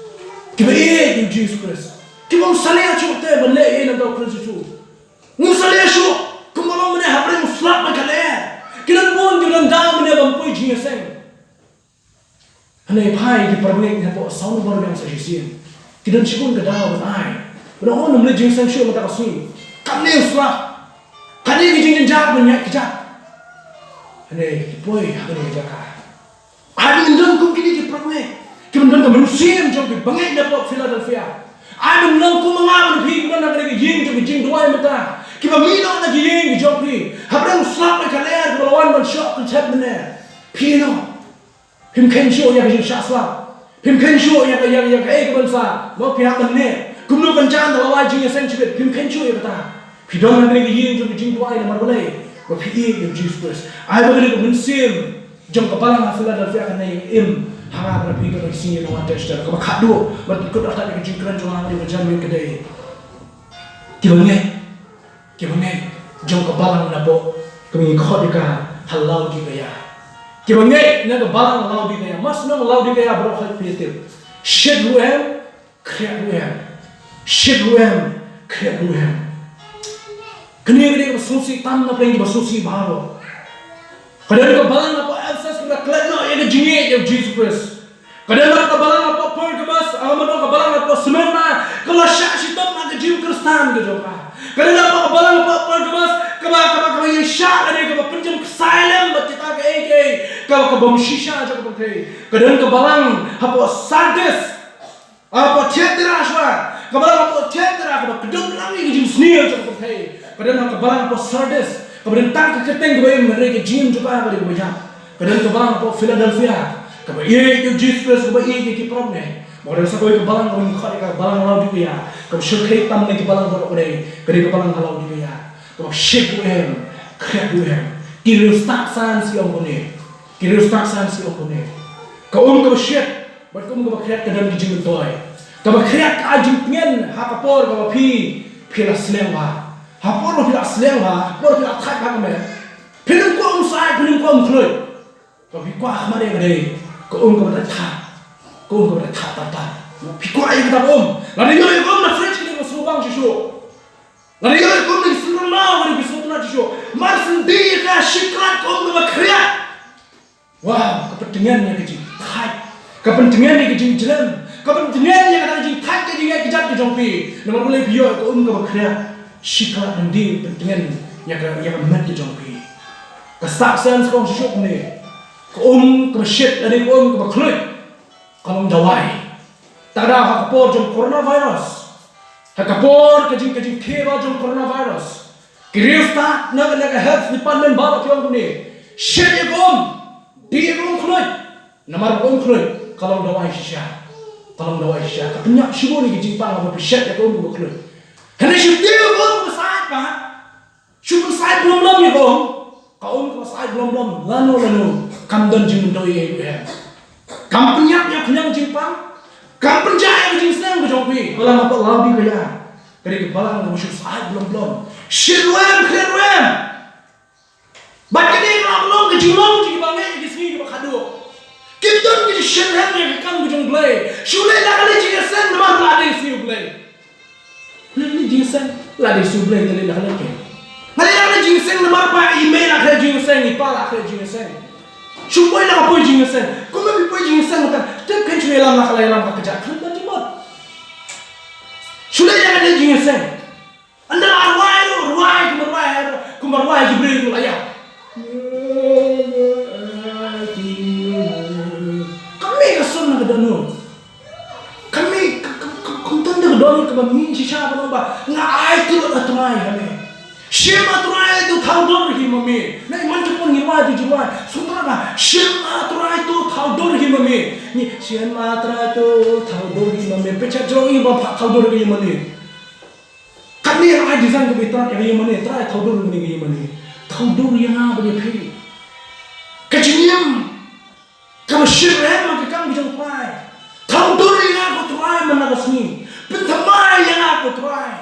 kiba ïeit ïa u Jisu Khrist, kiba ym salia shuh te ban leh ei ei na u Khrist Jisu. Ngim salia shuh kumba long mynne hapdeng u slap bad ka lyer. Ki don bun kiba don daw mynne ban poi jingïaseng. Hynrei phai ki para bangeit hapoh saw number biang sa shisien, ki don shibun ka daw ban ai, ban ong, ngam leit jingïaseng shuh mynta ka sngi. Katne u slap, katne ki jingjynjar ban ïaid kjat. Hynrei ki poi ha kane ka jaka. Ai ban don kum kine ki para bangeit, ki ban don ka mynsiem jong ki bangeit na pdeng Philadelphia. Ai ban long kum nga bad phi, ki ban don ha kane ka ïing jong ki jingduwai mynta, kiba mih noh na ki ïing ki jong phi hapdeng u slap bad ka lyer, kiba la wan ban shoh kynthep mynne. Phi noh. Phim kheiñ shuh ïa ka jingshah slap. Phim kheiñ shuh ïa ka, ïa, ïa kaei kaban sa, mo, phi hap ban neh. Kumno kan jan da la wai jingïaseng shibit, phim kheiñ shuh ïa kata. Phi don ha kane ka ïing jong ka jingduwai namar balei? Ba phi ïeit ïa u Jisu Khrist. Ai ba kane ka mynsiem jong ka balang ha Philadelphia kan nang im ha nga bad phi ha kane ka sngi Noah Tester kaba khatduh. Bad kut atat ïa ka jingkren jong nga ha kane ka janmiet ka dei, kiba ngeit, kiba ngeit jong ka balang na pdeng, kaba ngi khot ïa ka ha Laodikaia. Kiba ngeit na ka balang Laodikaia. Mar shu ong Laodikaia, baroh khoit phi tip. Shit ruh em, khriat ruh em. Shit ruh em, khriat ruh em. Kane ka dei kaba sngewsih tam na pdeng kiba sngewsih baroh. Ka don ka balang hapoh Ephesus kaba la klet noh ïa ka jingïeit ïa u Jisu Khrist. Ka don ka balang hapoh Pergamos, ah, ka don ka balang hapoh Smyrna, kaba la shah shitom ha ka jingim Khristan ka jong ka. Ka don ka balang hapoh Pergamos, kaba, kaba, kaba ïaishah lane kaba pynjem ksai lem bad kita kiei kiei, kaba, kaba bym shisha jong ka pyrthei. Ka don ka balang hapoh Sardis, hapoh Thiatira shuwa, ka balang hapoh Thiatira kaba kdup lang ïa ka jingsniew jong ka pyrthei. Ka don ka balang hapoh Sardis, kaba don tang ka kyrteng kaba im, hynrei ka jingim jong ka ka dei kaba ïap. Ka don ka balang hapoh Philadelphia, kaba ïeit ïa u Jisu Khrist, kaba ïeit ïa ki para bangeit. Bad ka don sa kawei ka balang kaba ngi khot ïa ka balang Laodikaia, kaba shyrkhei tam na ki balang baroh, ka dei, ka dei ka balang ha Laodikaia. Kaba shit ruh em, khriat ruh em. Ki riewstad science ki ong kumne. Ki riewstad science ki ong kumne. Ka um kaba shit bad ka um kaba khriat ka don ki jingmyntoi. Kaba khriat ka ai jingtngen ha ka por kaba phi, phi la sliang bha. Ha por ba phi la sliang bha, ha por phi la thait bha ka met, phin ym kwah um sait, phin ym kwah um khluit. Kaba phi kwah ha khmat ïa ka dei ka um kaba dei thait. Ka um kaba dei thait, thait, thait. Phi kwah ïa kata ka um. Lada ïoh ïa ka um na fridge, kane ka sngewbang shisha. Lada ïoh ïa ka um na ki sngewthuh, kane ka sngewthuh shisha. Mar shu die ïa ka, shiklat, ka um kaba khriat. Wow, ka pyntngen ïa ka jingthait. Ka pyntngen ïa ka jingjlem. Ka pyntngen ïa ka jingthait, ka jingïaid kjat ka jong phi. Namar balei? Phi ïoh ïa ka um kaba khriat. Shiklat, lada die, pyntngen ïa ka, ïa ka met ka jong phi. Ka sixth sense ka ong shuh shuh kumne. Ka um kaba shit lane ka um kaba khluit ka long dawai. Te ha ka por jong coronavirus, ha ka por ka jing, ka jingkhia ba jong coronavirus, ki riewstad na, na ka health department baroh ki ong kumne: shit ïa ka um, dih ïa ka um khluit. Namar ka um khluit ka long dawai shisha. Ka long dawai shisha. Ka pynïap shibun ïa ki jingpang haba phi shit ïa ka um kaba khluit. Hynrei shu tiew ïa ka um kaba sait pat, shu pynshai blom blom ïa ka um, ka um kaba sait blom blom, lano lano kam don jingmyntoi ïa u em. Kam pynïap ïa ka khñiang jingpang, kam pynjah ïa ka jingsneng ka jong phi. Balang hapoh Laodikaïa ka dei ka balang kaba shu sait blom blom. Shit ruh em, khriat ruh em. Bad kane ka la long ka jinglong jong kiba ngeit ïa ki sngi kiba khatduh. Kim don ka jingshit rhem ïa ka kam ka jong U Blei. Shu leh la ka leh jingïaseng namar la dei sngi U Blei. Leh la ka leh jingïaseng, la dei sngi U Blei te leh la ka leh ke. Nga leh la ka leh jingïaseng namar ba i mei la ka leh jingïaseng, i pa la ka leh jingïaseng. Shu poi la ka poi jingïaseng. Kumba phi poi jingïaseng te tip kein shu ïalam la ka la ïalam ka kjat khlem don jingmut. Shu leh la ka leh jingïaseng. Ynda la rwai ruh, rwai kumba rwai, kumba rwai ki briew ruh la ïap. Ka mih ka sun na ka dohnud. Ka mih ka, ka, ka, ka, ka don da ka dohnud kaba mih shisha ba long ba nga aiti lut ha Trai ha me. Shim ha Trai to thaw dur hi ma me. Na i man ka pun ngi rwai to ji rwai. Sngewthuh ba shim ha Trai to thaw dur hi ma me. Ngi shim ha Trai to thaw dur hi ma me. Pynshai jrong i ba pha thaw dur hi ma me. Katne ai design kaba i Trai ïa ka ïing mane, Trai thaw dur ïa kane ka ïing mane. Thaw dur ïa nga bad ïa phi. Ka jingim kaba shit rhem ha ka kam ka jong U Trai. Thaw dur ïa nga ko Trai man la ka sngi. Pynthymmai ïa nga ko Trai.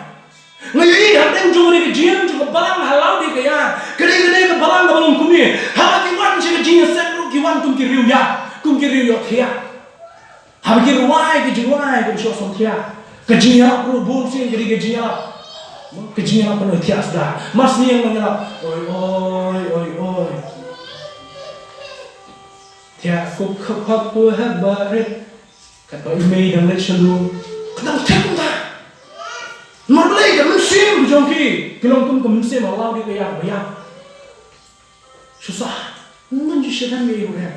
Nga ïohi hapdeng jong kane ka jingim jong ka balang ha Laodikaïa, kane, kane ka balang kaba long kumne. Haba ki wan sha ka jingïaseng ruh ki wan kum ki riew ïap, kum ki riew ïohthiah. Haba ki rwai ki jingrwai ki shoh sngewthiah. Ka jingïarap ruh bun sien ka dei ka jingïarap. Ka jingïarap ban thiah sda. Mar sien ban ïarap. Oi oi oi oi. Thiah kup khap khap ku hap barit. Katba i mei dang leit sha lum. Ka dang thiah kumta. Mar balei ka mynsiem ka jong ki, ki long kum ka mynsiem ha Laodikaïa ba ïap. Shu sah. Ym don jingshit rhem ïa u rhem.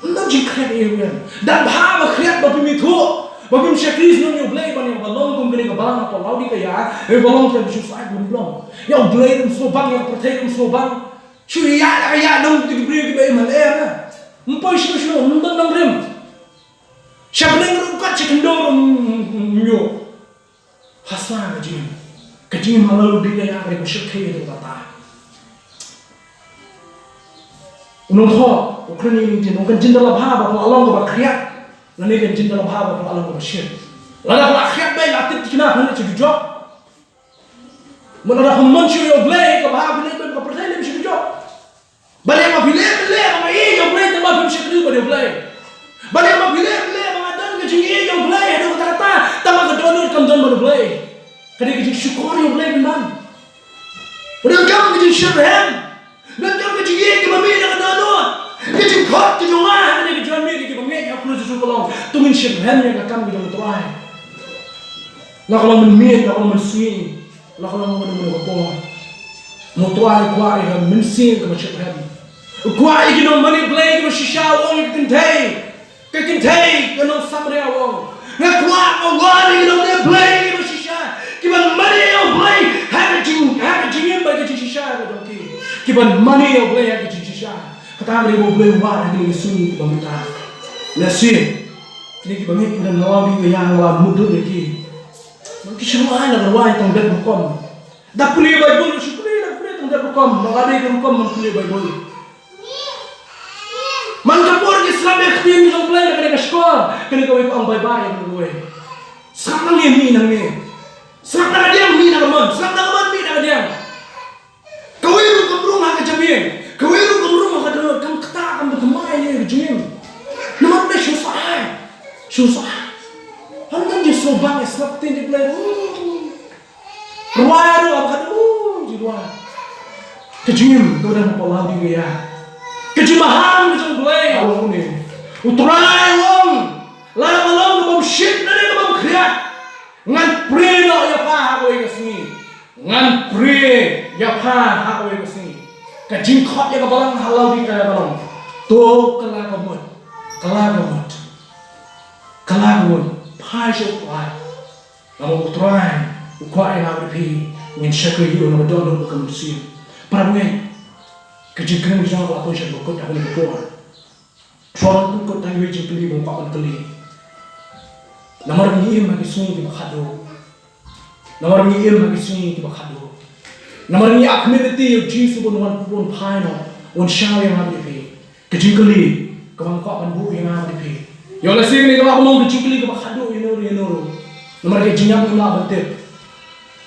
Ym don jingkhriat ïa u rhem. Dang bha ba khriat ba phim ithuh, ba phim shakri shnong ïa U Blei ban ïa ba long kum kane ka balang hapoh Laodikaïa, ïa ba long kane shu sah blum blum. Ïa U Blei ym sngewbang, ïa ka pyrthei ym sngewbang. Shu ïa ïa ïa dang ki briew kiba im ha lyer. Ym poi shuh shuh, ym don nongrim. Sha bneng ruh kat sha khyndew ruh ym ïoh. Hasa ka jingim. Ka jingim ha Laodikaïa ka dei ka shyrkhei ïa ka kata. U nongthoh u kren ïa ka jingim, u kren jingdon la bha ba ka la long kaba khriat, lane ka jingdon la bha ba ka la long kaba shit. Lada ka la khriat beit la tip thikna ha ka jujok. Mano da ka mon shu ïa U Blei ka bha ka leh beit ka pyrthei lem shu jujok. Balei ma phi leh, leh ba nga ïeit ïa U Blei, tangba phim shakri bad ïa U Blei? Balei ma phi leh, leh ba nga don ka jingïeit ïa U Blei haduh katta katta, tangba ka dohnud kam don bad U Blei? Ka dei ka jingshukor ïa U Blei pynban. Donkam ka jingshit rhem, donkam ka jingïeit kaba mih na ka dohnud. Ka jingkhot ka jong nga ha kane ka jingwan miet ïa kiba ngeit ha U Khrist Jisu ka long, to ngin shit rhem ïa ka kam ka jong U Trai. La ka long mynmiet, la ka long mynsngi. La ka long mano mano ka por. Mo Trai u kwah ïa ka mynsiem kaba shit rhem. U kwah ïa ki nongmane Blei kiba shisha, u ong ïa ka kynthei. Ka kynthei ka nong Samaria u ong, nga kwah ba wan ïa ki nongmane Blei kiba shisha, kiban mane ïa U Blei ha ka jing, ha ka jingim bad ka jingshisha ka jong ki. Kiban mane ïa U Blei ha ka jingshisha. Kata ka dei ba U Blei u wad ha kine ki sngi kiba mynta. Lehse kine kiba ngeit pynban, nga la dei, nga la mutdur ïa ki. Ki shu rwai, la ka rwai tang dep rukom. Da pule Baibl, shu pule, da pule tang dep rukom. Nang ade ka rukom ban pule Baibl. Man ka por ki sngap ïa ka ktien jong U Blei na kane ka shkor, kane kawei ka ong bye bye ïa kane kawei. Sngap nangne, mih nangne. Sngap na ka diang, mih na ka mon. Sngap na ka mon, mih na ka diang. Kawei ruh kam rung ha ka jabieng, kawei ruh kam rung ha ka dohnud, kam ktah, kam da thymmai ïa ka jingim. Namar balei? Shu sah ai. Shu sah. Ym don jingsngewbang ïa sngap ktien jong U Blei. Rwai ruh ym khadduh jingrwai. Ka jingim ka dang paw lang ding ïa ka jingmaham ka jong U Blei. Ong une, U Trai u ong, lada ka long ka bym shit lane ka bym khriat, ngan prie noh ïa pha ha kawei ka sngi. Ngan prie ïa pha ha kawei ka sngi. Ka jingkhot ïa ka balang ha Laodikaïa ka long: To kylla ka mut, kylla ka mut, kylla ka mut, phai sha U Trai. Namar U Trai u kwah ïa nga bad ïa phi ngin shakri ïa u na ka dohnud bad ka mynsiem. Para bangeit, ka jingkren jong nga ka la poi sha kaba kut ha kane ka por. Thrang kut kut tang iwei i jingkylli ba nga kwah ban kylli. Namar ngi im ha ki sngi kiba khatduh. Namar ngi im ha ki sngi kiba khatduh. Namar ngi ïa khmih lynti ïa U Jisu ban wan, ban phai noh, wan shaw ïa nga bad ïa phi. Ka jingkylli kaba nga kwah ban buh ïa nga bad ïa phi. Ïoh lehse kane ka lah ban long ka jingkylli kaba khatduh ïa no ruh ïa no ruh. Namar ka jingïap ngim lah ban tip.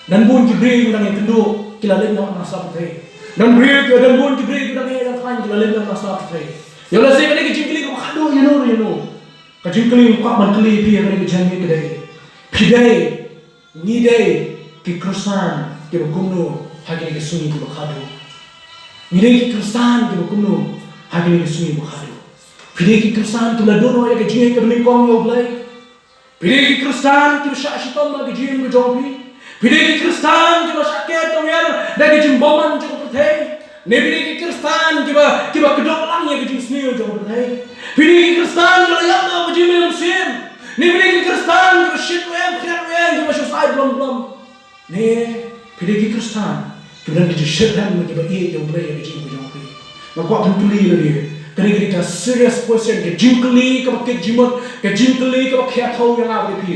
Don bun ki briew kiba dang ïakynduh ki la leit noh na sla pyrthei. Don briew ki, don bun ki briew kiba dang ïaid ïathaiñ ki la leit noh na sla pyrthei. Ïoh lehse kane ka jingkylli kaba khatduh ïa no ruh ïa no. Ka jingkylli nga kwah ban kylli ïa phi ha kane ka jingïaid ka dei: Phi dei, ngi dei ki Khristan kiba kumno ha kine ki sngi kiba khatduh? Ngi dei ki Khristan kiba kumno ha kine ki sngi kiba khatduh? Phi dei ki Khristan kiba la duh noh ïa ka jingïeit kaba nyngkong ïa U Blei? Phi dei ki Khristan kiba shah shitom ha ka jingim ka jong phi? Phi dei ki Khristan kiba shah ker tawiar da ka jingbymman jong ka pyrthei? Ne phi dei ki Khristan kiba, kiba kdew lang ïa ka jingsniew jong ka pyrthei? Phi dei ki Khristan kiba la ïap noh ka jingmynsiem? Ne phi dei ki Khristan kiba shit weng, khriat weng, kiba shu sai blom blom? Ne phi dei ki Khristan kiba don ka jingshit hem, kiba ïeit ïa U Blei ïa ka jingim ka jong phi? Nga kwah ban kylli ïa lade. Kane ka dei ka serious question, ka jingkylli kaba kit jingmut, ka jingkylli kaba khia thew ïa nga bad ïa phi.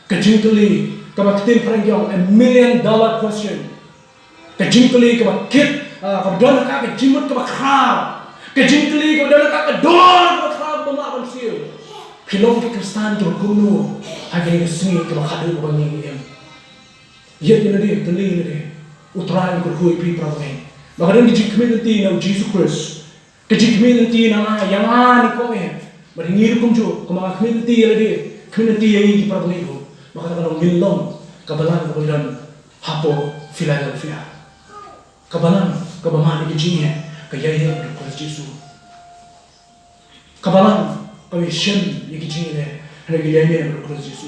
Ka jingkylli kaba ktien phareng ki ong a million dollar question. Ka jingkylli kaba kit, ah, kaba don ha ka jingmut kaba khraw. Ka jingkylli kaba don ha ka dor kaba khraw kaba ym lah ban siew. Phi long ki Khristan kiba kumno ha kine ki sngi kiba khatduh kaba ngi im? Ïa kine de, kylli ïa kine de. U Trai un kyrkhu ïa phi para bangeit. Ba ka don ka jingkhmih lynti na U Jisu Khrist. Ka jingkhmih lynti na nga, ïa nga ne kong eh. Bad ïa ngi ruh kumjuh, kumba nga khmih lynti ïa lade, khmih lynti ïa ngi ki para bangeit ruh. Ba kata ka long ngin long ka balang kaba don hapoh Philadelphia. Ka balang kaba mad ïa ka jingeh, ka ïaineh bad U Khrist Jisu. Ka balang kaba ïashem ïa ki jingeh, hynrei ka ïaineh bad U Khrist Jisu.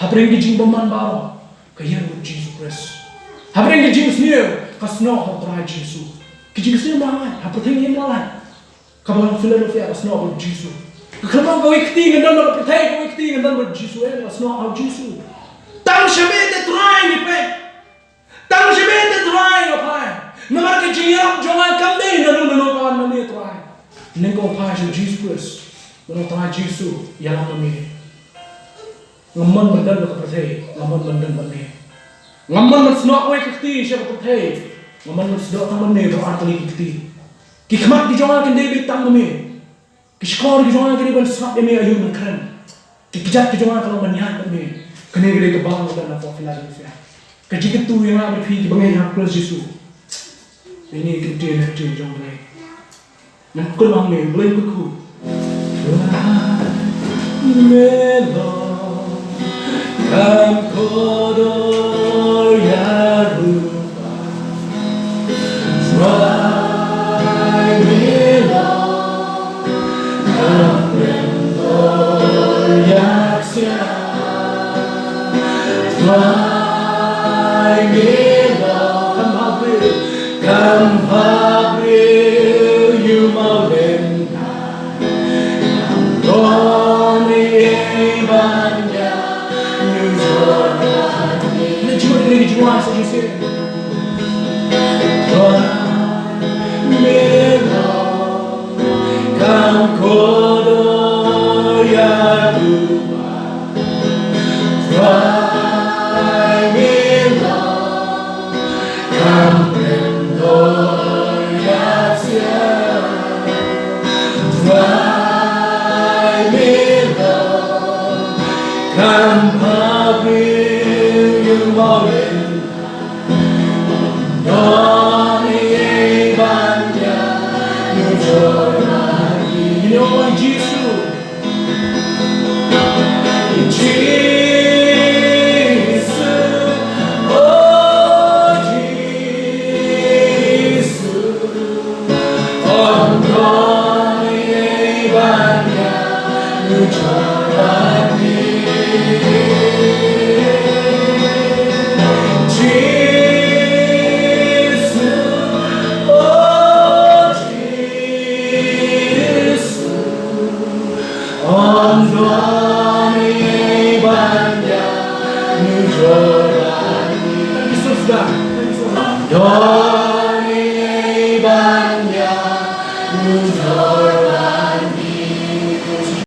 Hapdeng ki jingbymman baroh, ka ïeng bad U Jisu Khrist. Hapdeng ki jingsniew, ka snoh ha U Trai Jisu. Ki jingsniew ma ngai, ha pyrthei ngim lah lait. Ka balang Philadelphia ka snoh bad U Jisu. Ka khlem ong kawei kti ngan don bad ka pyrthei, kawei kti ngan don bad U Jisu, eh, ka snoh ha U Jisu. Tang sha me te Trai ngi peit. Tang sha me te Trai nga phai. Namar ka jingïarap jong nga kam dei na no na no, ka wan na me Trai. Nyngkong phai sha U Jisu Khrist. Ban ong Trai Jisu, ïalam ma me. Ngam mon ban don bad ka pyrthei, ngam mon ban don bad me. Ngam mon ban snoh kawei ka kti sha ka pyrthei. Ngam mon ban snoh tang bad me, ba ar tylli ki kti. Ki khmat ki jong nga kin dei beit tang bad me. Ki shkor ki jong nga ki dei ban sngap ïa me aïu nongkren. Ki kjat ki jong nga ka long ban ïaid bad me. Kane ka dei ka balang kaba don hapoh Philadelphia. Ka jingkyntu ïa nga bad phi kiba ngeit ha U Khrist Jisu. Ïa ngi ki ktien, ki ktien jong U Blei. Ngan kyrpad ïa U Blei un kyrkhu. Trai me long kam kordor ïa ruh. Trai me long kam kordor ïa ksiar. Trai me long kam ha briew, kam ha briew ïa u mawlynnai. Don ei ei ban ïa ngi jong ngi. Let's join, let's join, let's join. Trai me long kam kordor ïa ruh. Trai me long kam kordor ïa ksiar. Trai me long kam ha briew ïa u mawlynnai. Don ei ei ban ïa ngi jong ngi. Ïa u Jisu. Jisu, oh Jisu, ym don ei ei ban ïa ngi jong ngi. Jisu, oh